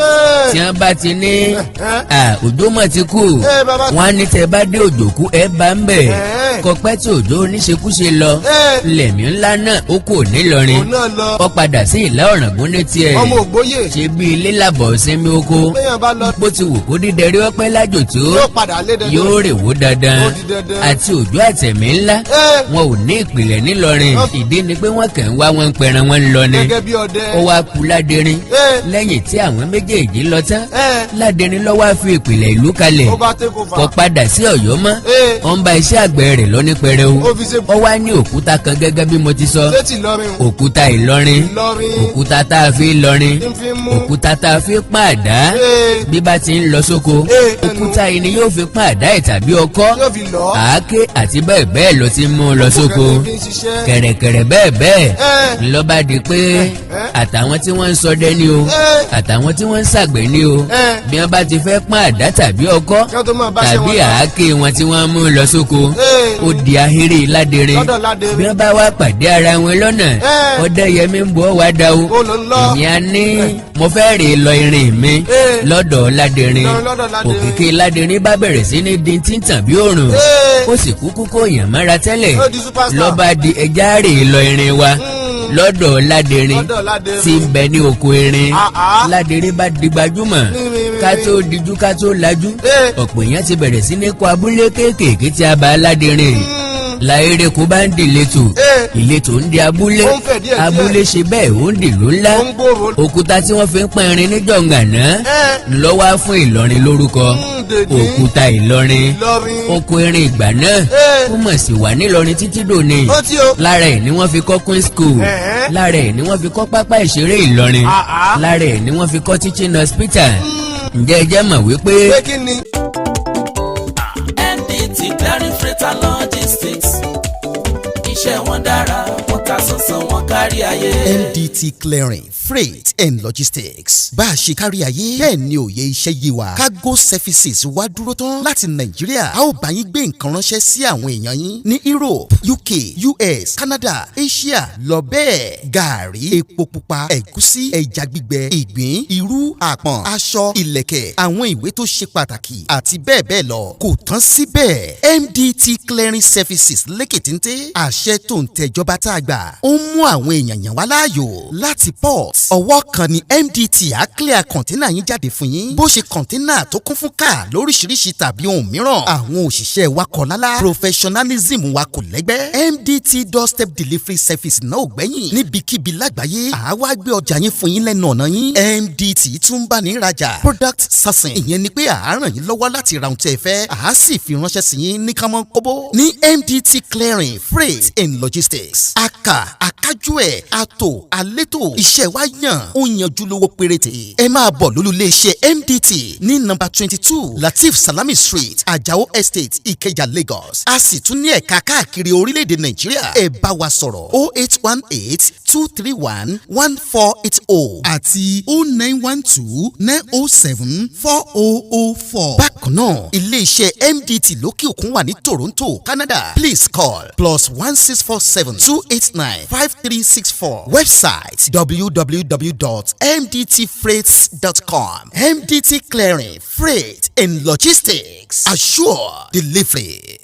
Tí wọ́n bá ti ní à Òjó mọ̀ ti kú, Ee, bàbá. wọ́n á ní tẹ́ bá dé Òjòkú, ẹ bá ń bẹ̀. Kọpẹ́ tí Òjó oníṣekúṣe lọ, lẹ̀mí ńlá náà ó kò nílọrin. Òun náà lọ. Ó padà sí Ìlà Ọ̀ràngún ní tiẹ̀. Ọmọ ògbóyè. Ṣe bí ilé làbọ̀ sinmi oko. Béèyàn bá lọ. Bó ti wù kó dídẹrí ọpẹ́ lájò tó, Yóò padà lé dandan. yóò rè wó dandan. Ó di dandan. Àti Òjó àtẹ̀mí ńlá, wọn ò ní ìpìlẹ̀ nílọrin. Ìdí ni pé wọ́n kàn ń wá, wọn ń pẹran, wọn ń lọ ni. Gẹ́gẹ́ bí ọdẹ. Ó wá kú Ládẹrin. Lẹ́yìn tí àwọn méjèèjì lọ tán, Ládẹrin ló wá fi ìpìlẹ̀ ìlú kalẹ̀. Ó bá take over. Kò padà sí Ọ̀yọ́ mọ́. Ó ń bá iṣẹ́ àgbẹ̀ rẹ̀ lọ ní pẹrẹu. Ó fi ṣe. Ó wá ní òkúta kan gẹ́gẹ́ bí mo ti sọ. Sétí Ìlọrin. Òkúta Ìlọrin. Ìlọrin. Òkúta tá a fi lọrin. Tí ń fi mú. Òkúta tá a fi pọ́n àdá. Bí bá ti ń lọ sóko, òkúta yìí ni yóò fi pọ́n àdá ẹ̀ tàbí ọkọ́, Yóò fi lọ. àáké àti bẹ́ẹ̀ bẹ́ẹ̀ lọ ti mú un lọ sóko. Fi ń ṣiṣẹ́. Kẹ̀rẹ̀kẹ̀rẹ̀ bẹ́ẹ̀ bẹ́ẹ̀ ńlọ́ba di pé àtàwọn tí wọ́n ń ṣọdẹ ni o, àtàwọn tí wọ́n ń ṣàgbẹ̀ ni o, bí wọ́n bá ti fẹ́ pọ́n àdá tàbí ọkọ́ Kí wọ́n tó máa bá ṣe tàbí wọn lọ. àáké wọn tí wọ́n mú lọ sóko, ó di ahéré Ládẹrin. Lọ́dọ̀ Ládẹrin. Bí wọ́n bá wá pàdé ara wọn lọ́nà, Ọdẹ́yẹmí ń bọ̀ wá dá o. Ó ló ń lọ. Ìyẹn á ní mo fẹ́ rè lọ irin mi lọ́dọ̀ Ládẹrin. Lọ́dọ̀ Ládẹrin. Òkìkí Ládẹrin bá bẹ̀rẹ̀ sí ní di tíntàn bí òrùn. Ó sì kúkú kó yàn mọ́ra tẹ́lẹ̀. Ó di superstar. Lọ́ba di ẹja rè lọ irin wa lọ́dọ̀ Ládẹrin Lọ́dọ̀ Ládẹrin. tí ń bẹ ní oko irin. Ah, ah. Ládẹrin bá di gbajúmọ̀. Ní. Ká tó dijú, ká tó lajú, ọ̀pọ̀ èèyàn ti bẹ̀rẹ̀ sí ní kó abúlé kéékèèké tí a bá Ládẹrin. Láìrèkó bá ń di ìletò, ìletò ń di abúlé. Ó ń fẹ̀ díẹ̀díẹ̀. Abúlé ṣe bẹ́ẹ̀, ó ń dìlú ńlá. Ó ń gbòòrò. Òkúta tí wọ́n fi ń pọ́n irin ní jọ̀ǹgàná lọ́wọ́ fún Ìlọrin lórúkọ Dèní. Òkúta Ìlọrin. Ìlọrin. Oko irin ìgbà náà, ó mọ̀ sí wà nílọrin títí dòní. Ó tí o. Lára ẹ̀ ni wọ́n fi kọ́ Queen School. Lára ẹ̀ ni wọ́n fi kọ́ pápá ìṣeré Ìlọrin. Ah, ah. Lára ẹ̀ ni wọ́n fi kọ́ teaching hospital. Ǹjẹ́ ẹ jẹ́ mọ̀ wípé Pé kí ni? MDT Clearing Freight and Logistics, iṣẹ́ wọn dára, wọ́n ta sánsán, wọn kárí ayé. MDT Clearing Freight and Logistics, bá a ṣe kárí ayé bẹ́ẹ̀ ni òye iṣẹ́ yé wa. Cargo services wá dúró tán láti Nàìjíríà. A ó bá yín gbé nǹkan ránṣẹ́ sí àwọn èèyàn yín ní Europe, UK, US, Canada, Asia lọ bẹ́ẹ̀. Gàárì, epo pupa, ẹ̀gúsí, ẹja gbígbẹ, ìgbín, irú, àpọ̀n, aṣọ, ìlẹ̀kẹ̀, àwọn ìwé tó ṣe pàtàkì àti bẹ́ẹ̀ bẹ́ẹ̀ lọ. Kò tán síbẹ̀, MDT Clearing Services lékètéńté àṣẹ tó ń tẹjọba tá a gbà ó ń mú àwọn èèyàn yàn wá láàyò láti port. Ọwọ́ kan ni MDT á clear container yín jáde fún yín, bó ṣe container tó kún fún káà lóríṣiríṣi tàbí ohun mìíràn. Àwọn òṣìṣẹ́ wa kọ̀ lálá, professionalism wa kò lẹ́gbẹ́. MDT doorstep delivery service náà ò gbẹ́yìn. Níbikíbi lágbàáyé, àá wá gbé ọjà yín fún yín lẹ́nu ọ̀nà yín. MDT tún bá ní rajà. Product sourcing, ìyẹn ni pé àá ràn yín lọ́wọ́ láti ra ohun tí ẹ fẹ́, àá sì fi ránṣẹ́ sí yín ní kánmọ́ kóbó. Ní MDT Clearing Freight and Logistics, aka akájú ẹ̀ ato àlétò, iṣẹ́ wa yàn, ó yanjú, lówó péréte. Ẹ máa bọ̀ lólú iléeṣẹ́ MDT ní nọ́mbà 22 Lateef Salami Street, Ajao Estate, Ìkẹjà, Lagos. A sì tún ní ẹ̀ka káàkiri orílẹ̀-èdè Nàìjíríà. Ẹ bá wa sọ̀rọ̀ 08182311480 àti 09129074004. Bákan náà, iléeṣẹ́ MDT lókè òkun wà ní Toronto, Canada. Please call +16472895364. Website www.mdtfreights.com. MDT Clearing Freight and Logistics, assure delivery.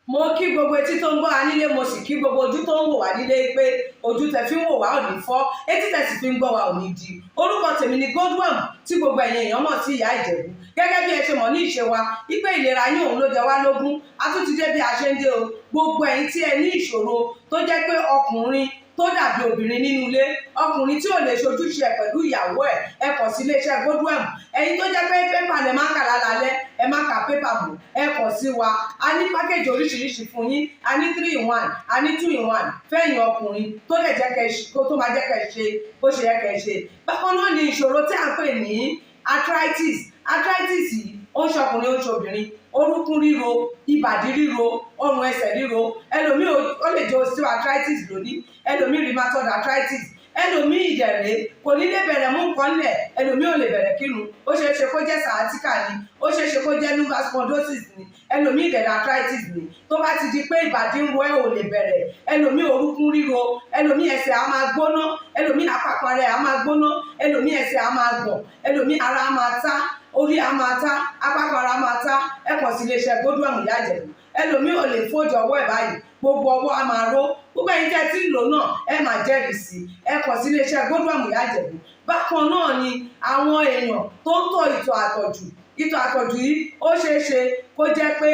Mo kí gbogbo etí tó ń gbọ́ wa nílé, mo sì kí gbogbo ojú tó ń wò wá nílé pé ojú tẹ fi ń wò wá ò ní fọ́, etí tẹ sì fi ń gbọ́ wa ò ní di. Orúkọ tèmi ni Godwin, tí gbogbo ẹ̀yin èèyàn mọ̀ sí Ìyá Ìjẹ̀bú. Gẹ́gẹ́ bí ẹ ṣe mọ̀ ní ìṣe wa wípé ìlera yín òun ló jẹ wá lógún, a tún ti dé bí a ṣe ń dé o. Gbogbo ẹ̀yin tí ẹ ní ìṣòro tó jẹ́ pé ọkùnrin tó dàbí obìnrin nínú ilé, ọkùnrin tí ò lè ṣojúṣe ẹ̀ pẹ̀lú ìyàwó ẹ̀, ẹ kàn sí iléeṣẹ́ Godwin. Ẹ̀yin tó jẹ́ pé paper lẹ máa ń kà lálálẹ́, ẹ má ka paper. láàmú, ẹ kàn sí wa. A ní package oríṣiríṣi fún yín. A ní 3 in 1, a ní 2 in 1 fẹ́yìn ọkùnrin tó lè jẹ́ kẹ́ kó tó máa jẹ́ kẹ́ ṣe bó ṣe yẹ kẹ́ ṣe. Bákan náà ni ìṣòro tí à ń pè ní arthritis. Arthritis yìí, ó ń ṣọkùnrin, ó ń ṣobìnrin. Orúnkún ríro, ìbàdí ríro, ọrùn ẹsẹ̀ ríro. Ẹlòmíì, ó lè jẹ́ osteoarthritis lónìí, ẹlòmíì rheumatoid arthritis, ẹlòmíì ìdẹ̀rẹ̀ kò ní lè bẹ̀rẹ̀ mú nǹkan lẹ̀, ẹlòmíì ò lè bẹ̀rẹ̀ kírun. Ó ṣeé ṣe kó jẹ́ sciatica ni, ó ṣeé ṣe kó jẹ́ lumbar spondylosis ni, ẹlòmíì ìdẹ̀rẹ̀ arthritis ni. Tó bá ti di pé ìbàdí ń ro ẹ́, ò lè bẹ̀rẹ̀, ẹlòmíì orúnkún ríro, ẹlòmíì ẹsẹ̀ á máa gbóná, ẹlòmíì àpapọ̀ rẹ̀ á máa gbóná, ẹlòmíì ẹsẹ̀ á máa gbọ̀n, ẹlòmíì ara á máa tá, orí á máa tá, apákan ara máa tá, ẹ kàn sí iléeṣẹ́ Godwin Ìyá Ìjẹ̀bú. Ẹlòmíì ò lè fold ọwọ́ ẹ̀ báyìí, gbogbo ọwọ́ á máa ró. Gbogbo ẹ̀yin tẹ́ tí ń lò náà, ẹ máa jẹ́rìí sí. Ẹ kàn sí iléeṣẹ́ Godwin Ìyá Ìjẹ̀bú. Bákan náà ni àwọn èèyàn tó ń tọ̀ ìtọ̀ àtọ̀jù. Ìtọ̀ àtọ̀jù yìí, ó ṣeé ṣe kó jẹ́ pé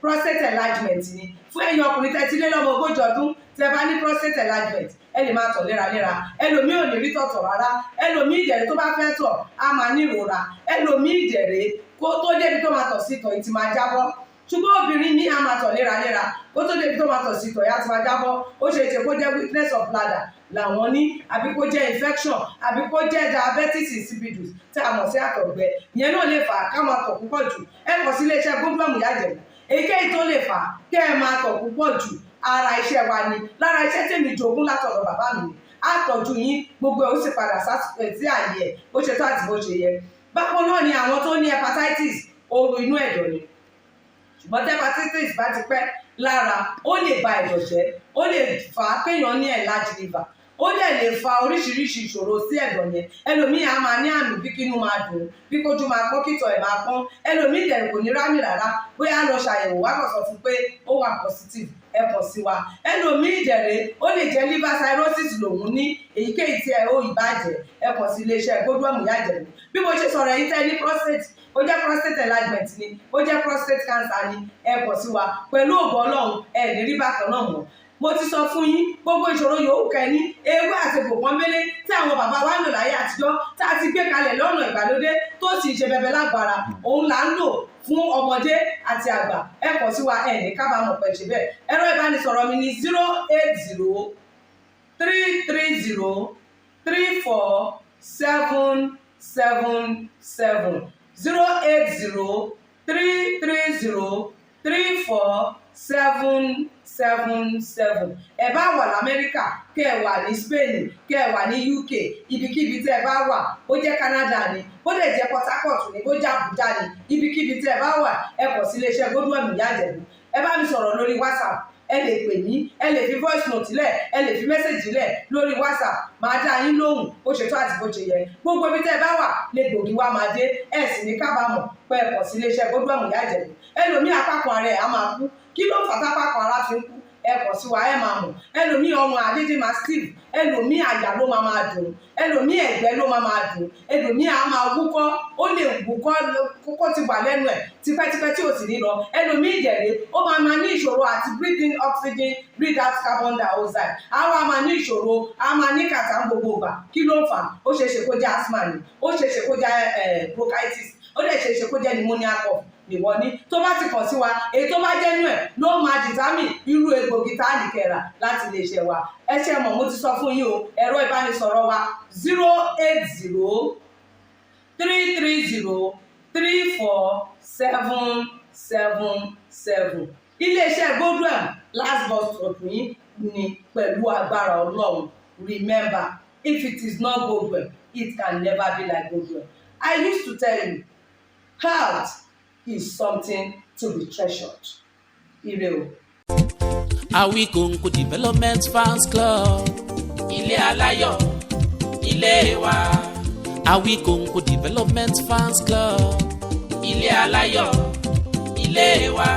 prostate enlargement ni. Fún ẹ̀yin ọkùnrin tẹ́ ti lé lọ́mọ 40 ọdún, tẹ́ bá ní prostate enlargement, ẹ lè máa tọ̀ léraléra. Ẹlòmíì ò ní rí tọ̀tọ̀ rárá. Ẹlòmíì ìdẹ̀rẹ̀, tó bá fẹ́ tọ̀, á máa ní ìrora. Ẹlòmíì ìdẹ̀rẹ̀, kó tó débi tó máa tọ̀ sí, ìtọ̀ yìí ti máa jábọ́. Ṣùgbọ́n obìnrin ní, a máa tọ̀ léraléra, kó tó débi tó máa tọ̀ sí, ìtọ̀ yìí á ti máa jábọ́. Ó ṣe é ṣe kó jẹ́ weakness of bladder làwọn ní, àbí kó jẹ́ infection, àbí kó jẹ́ diabetes insipidus tí a mọ̀ sí àtọ̀gbẹ. Ìyẹn náà lè fà á ká máa tọ̀ púpọ̀ jù. Ẹ kàn sí iléeṣẹ́ Godwin Ìyá Ìjẹ̀bú. Èyíkéyìí tó lè fà á kẹ́ ẹ máa tọ̀ púpọ̀ jù, ara iṣẹ́ wa ni. Lára iṣẹ́ tèmi jogún látọ̀dọ̀ bàbá mi ni. Á tọ́jú yín, gbogbo ẹ̀ ó sì padà sí àyè ẹ̀ bó ṣe tó àti bó ṣe yẹ. Bákan náà ni àwọn tó ní hepatitis, ooru inú ẹ̀dọ̀ ni. Ṣùgbọ́n tí hepatitis bá ti pẹ́ lára, ó lè ba ẹ̀dọ̀ jẹ́, ó lè fà á kéèyàn ní enlarged liver, ó dẹ̀ lè fa oríṣiríṣi ìṣòro sí ẹ̀dọ̀ yẹn. Ẹlòmíì á máa ní àmì bí kínú máa dùn, bí kójú máa pọ́n, kítọ̀ ẹ̀ máa pọ́n. Ẹlòmíì dẹ̀ kò ní rámì rárá. Bóyá lọ ṣàyẹ̀wò, wá kàn sọ fún pé ó wà positive. Ẹ kàn sí wa. Ẹlòmíì dẹ̀rẹ̀, ó lè jẹ́ liver cirrhosis lòun ní. Èyíkéyìí tí ẹ ó ìbàjẹ́, ẹ kàn sí iléeṣẹ́ Godwin Ìyá Ìjẹ̀bú. Bí mo ṣe sọ̀rọ̀ yìí, tẹ́ ní prostate, ó jẹ́ prostate enlargement ni, ó jẹ́ prostate cancer ni, ẹ kàn sí wa. Pẹ̀lú ògo Ọlọ́run, ẹ ní rí bákan náà mọ́. Mo ti sọ fún yín, gbogbo ìṣòro yòówù kẹ́ni, ewé àti egbò pọ́nbélé tí àwọn bàbá wa ń lò láyé àtijọ́, tá a ti gbé kalẹ̀ lọ́nà ìgbàlódé, tó sì ń ṣe bẹbẹ lágbára, òun là ń lò fún ọmọdé àti àgbà. Ẹ kàn sí wa, ẹ ní kábàámọ̀ pẹ̀ ṣe bẹ́ẹ̀. Ẹ̀rọ ìbánisọ̀rọ̀ mi ní 08033034777, 08033034777. Ẹ bá wà lamẹ́ríkà, kẹ́ ẹ wà ní Spain, kẹ́ ẹ wà ní UK, ibikíbi tẹ́ ẹ bá wà, bó jẹ́ Canada ni, bó lè jẹ́ Port Harcourt ni, bó jẹ́ Abuja ni, ibikíbi tẹ́ ẹ bá wà, ẹ kàn sí iléeṣẹ́ Godwin Ìyá Ìjẹ̀bú. Ẹ bá mi sọ̀rọ̀ lórí WhatsApp, ẹ lè pè mí, ẹ lè fi voice note lẹ̀, ẹ lè fi message lẹ̀ lórí WhatsApp. Máa dá yín lóhùn bó ṣe tó àti bó ṣe yẹ. Gbogbo ibi tẹ́ ẹ bá wà lè gbòógì wá máa dé. Ẹ sì ní kábàámọ̀ pé ẹ kàn sí iléeṣẹ́ Godwin Ìyá Ìjẹ̀bú. Ẹlòmíì, apákan ara ẹ̀ á máa kú. Kí ló fà tápákan ara fi ń kú? Ẹ kàn sí wa, ẹ máa mọ̀. Ẹlòmíì, ọrùn àdédé máa stiff, ẹlòmíì, àyà ló máa máa dùn, ẹlòmíì, ẹ̀gbẹ́ ló máa máa dùn, ẹlòmíì á máa wúkọ́, ó lè wúkọ́ kókó ti wà lẹ́nu ẹ̀ tipẹ́tipẹ́ tí ò sì ní lọ. Ẹlòmíì ìdẹ̀rẹ̀, ó máa máa ní ìṣòro àti breathe in oxygen, breathe out carbon dioxide. Á wá máa ní ìṣòro, á máa ní kàtà ń gbogbo ìgbà. Kí ló ń fà? Ó ṣeé ṣe kó jẹ́ asthma ni, ó ṣeé ṣe kó jẹ́ bronchitis, ó lè ṣeé ṣe kó jẹ́ pneumonia cough nìwọ ní. Tó bá ti kàn sí wa, èyí tó bá jẹ́ nú ẹ̀ ló máa determine irú egbògi tá a lè kẹrà láti lè ṣe wa. Ẹ ṣe mọ̀, mo ti sọ fún yín o. Ẹ̀rọ ìbánisọ̀rọ̀ wa, 08033034777. Iléeṣẹ́ Godwin, last bus stop yín ni pẹ̀lú agbára Ọlọ́run. Remember, if it is not Godwin, it can never be like Godwin. I used to tell you, health is something to be treasured. Ire o. Awikonko Development Fans Club. Ilé aláyọ̀, ilé wa. Awikonko Development Fans Club. Ilé aláyọ̀, ilé wa.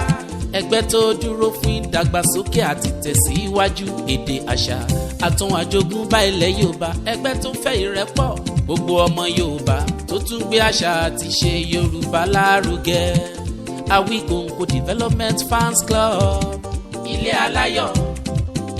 Ẹgbẹ́ tó dúró fún ìdàgbàsókè àti tẹ̀síwájú èdè, àṣà àtún àjogúnbá ilẹ̀ Yorùbá. Ẹgbẹ́ tó fẹ́ ìrẹ́pọ̀ gbogbo ọmọ Yorùbá, tó tún gbé àṣà àti ṣe Yorùbá lárugẹ. Awikonko Development Fans Club. Ilé aláyọ̀,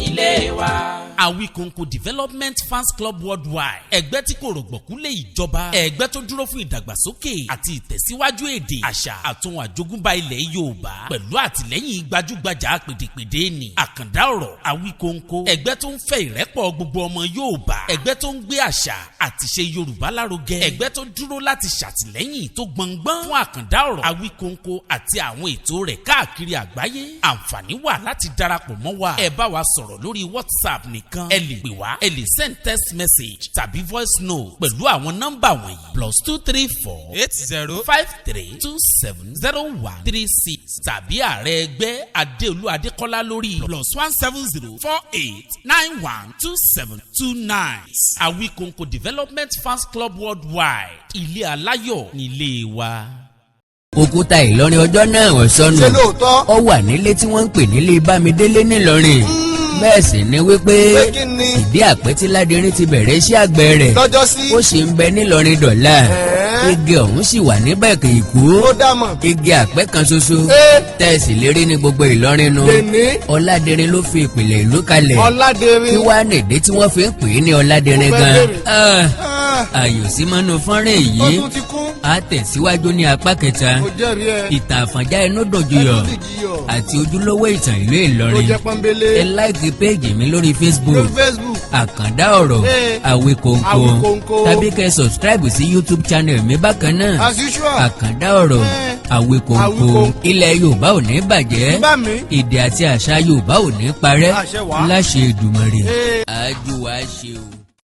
ilé wa. Awikonko Development Fans Club Worldwide, ẹgbẹ́ tí kò rọ̀gbọ̀kú lé ìjọba, ẹgbẹ́ tó dúró fún ìdàgbàsókè àti ìtẹ̀síwájú èdè, àṣà àtun àjogúnbá ilẹ̀ Yorùbá, pẹ̀lú àtìlẹ́yìn gbajúgbajà pèdèpèdè ni Àkàndá Ọ̀rọ̀ Awikonko, ẹgbẹ́ tó ń fẹ́ ìrẹ́pọ̀ gbogbo ọmọ Yorùbá, ẹgbẹ́ tó ń gbé àṣà àtìṣe Yorùbá lárugẹ, ẹgbẹ́ tó dúró láti ṣàtìlẹ́yìn tó gbọngbọ́n fún Àkàndá Ọ̀rọ̀ Awikonko àti àwọn ètò rẹ̀ káàkiri àgbáyé. Àǹfààní wà láti darapọ̀ mọ́ wa. Ẹ bá wa sọ̀rọ̀ lórí WhatsApp nìkan, ẹ lè pè wá, ẹ lè send text message tàbí voice note pẹ̀lú àwọn nọ́mbà wọ̀nyí: +234 80 53270136, tàbí ààrẹ ẹgbẹ́ Adéolú Adékọ́lá lórí +17048912729. Awikonko Development Fans Club Worldwide, ilé aláyọ̀ nílé wa. Òkúta Ìlọrin ọjọ́ náà ò sọnù. Ṣé lóòótọ́? Ó wà nílé tí wọ́n ń pè nílé Bámidélé nílọrin. Bẹ́ẹ̀ sì ni wípé Pé kí ni? Ìdí àpẹ́ tí Ládìrín ti bẹ̀rẹ̀ iṣẹ́ àgbẹ̀ rẹ̀, Lọ́jọ́ sí. ó sì ń bẹ nílọrin dọ̀la. Igi ọ̀hún sì wà níbẹ̀ kì í kú. Ó dà mọ̀. Igi àpẹ́ kan ṣoṣo tẹ̀sí lérí ní gbogbo Ìlọrin nu. Lèní. Ọládìrín ló fi ìpìlẹ̀ ìlú kalẹ̀. Ọládẹrin. Kí wàá nìdí tí wọ́n fi ń pè é ní Ọládìrín Mo fẹ́ gan? béèrè. Ah, Ah, àyò sí mọ́nú fọ́nrán ó èyí. tún ti kún. A tẹ̀síwájú ní apá kẹta. Mo jẹ́rìí ẹ. Ìtàn Àfọ̀njá inú dòjúyọ̀ Ẹnu sì jiyọ̀. àti ojúlówó ìtàn ìlú Tó Ìlọrin. jẹ́ pọ́nbélé. Ẹ like page mi lórí Facebook, Lórí Facebook. Àkàndá Ọ̀rọ̀ Àwíkòǹkò, Àwíkòǹkò. tàbí kẹ́ subscribe sí YouTube channel mi bákan náà, As usual. Àkàndá Ọ̀rọ̀ Àwíkòǹkò. Àwíkòǹkò. Ilẹ̀ Yorùbá ò ní bàjẹ́. Bá mi. Èdè àti àṣà Yorùbá ò ní parẹ́ Àṣẹ wá. láṣẹ Èdùmàrè. Ee. Àjò wa ṣe o.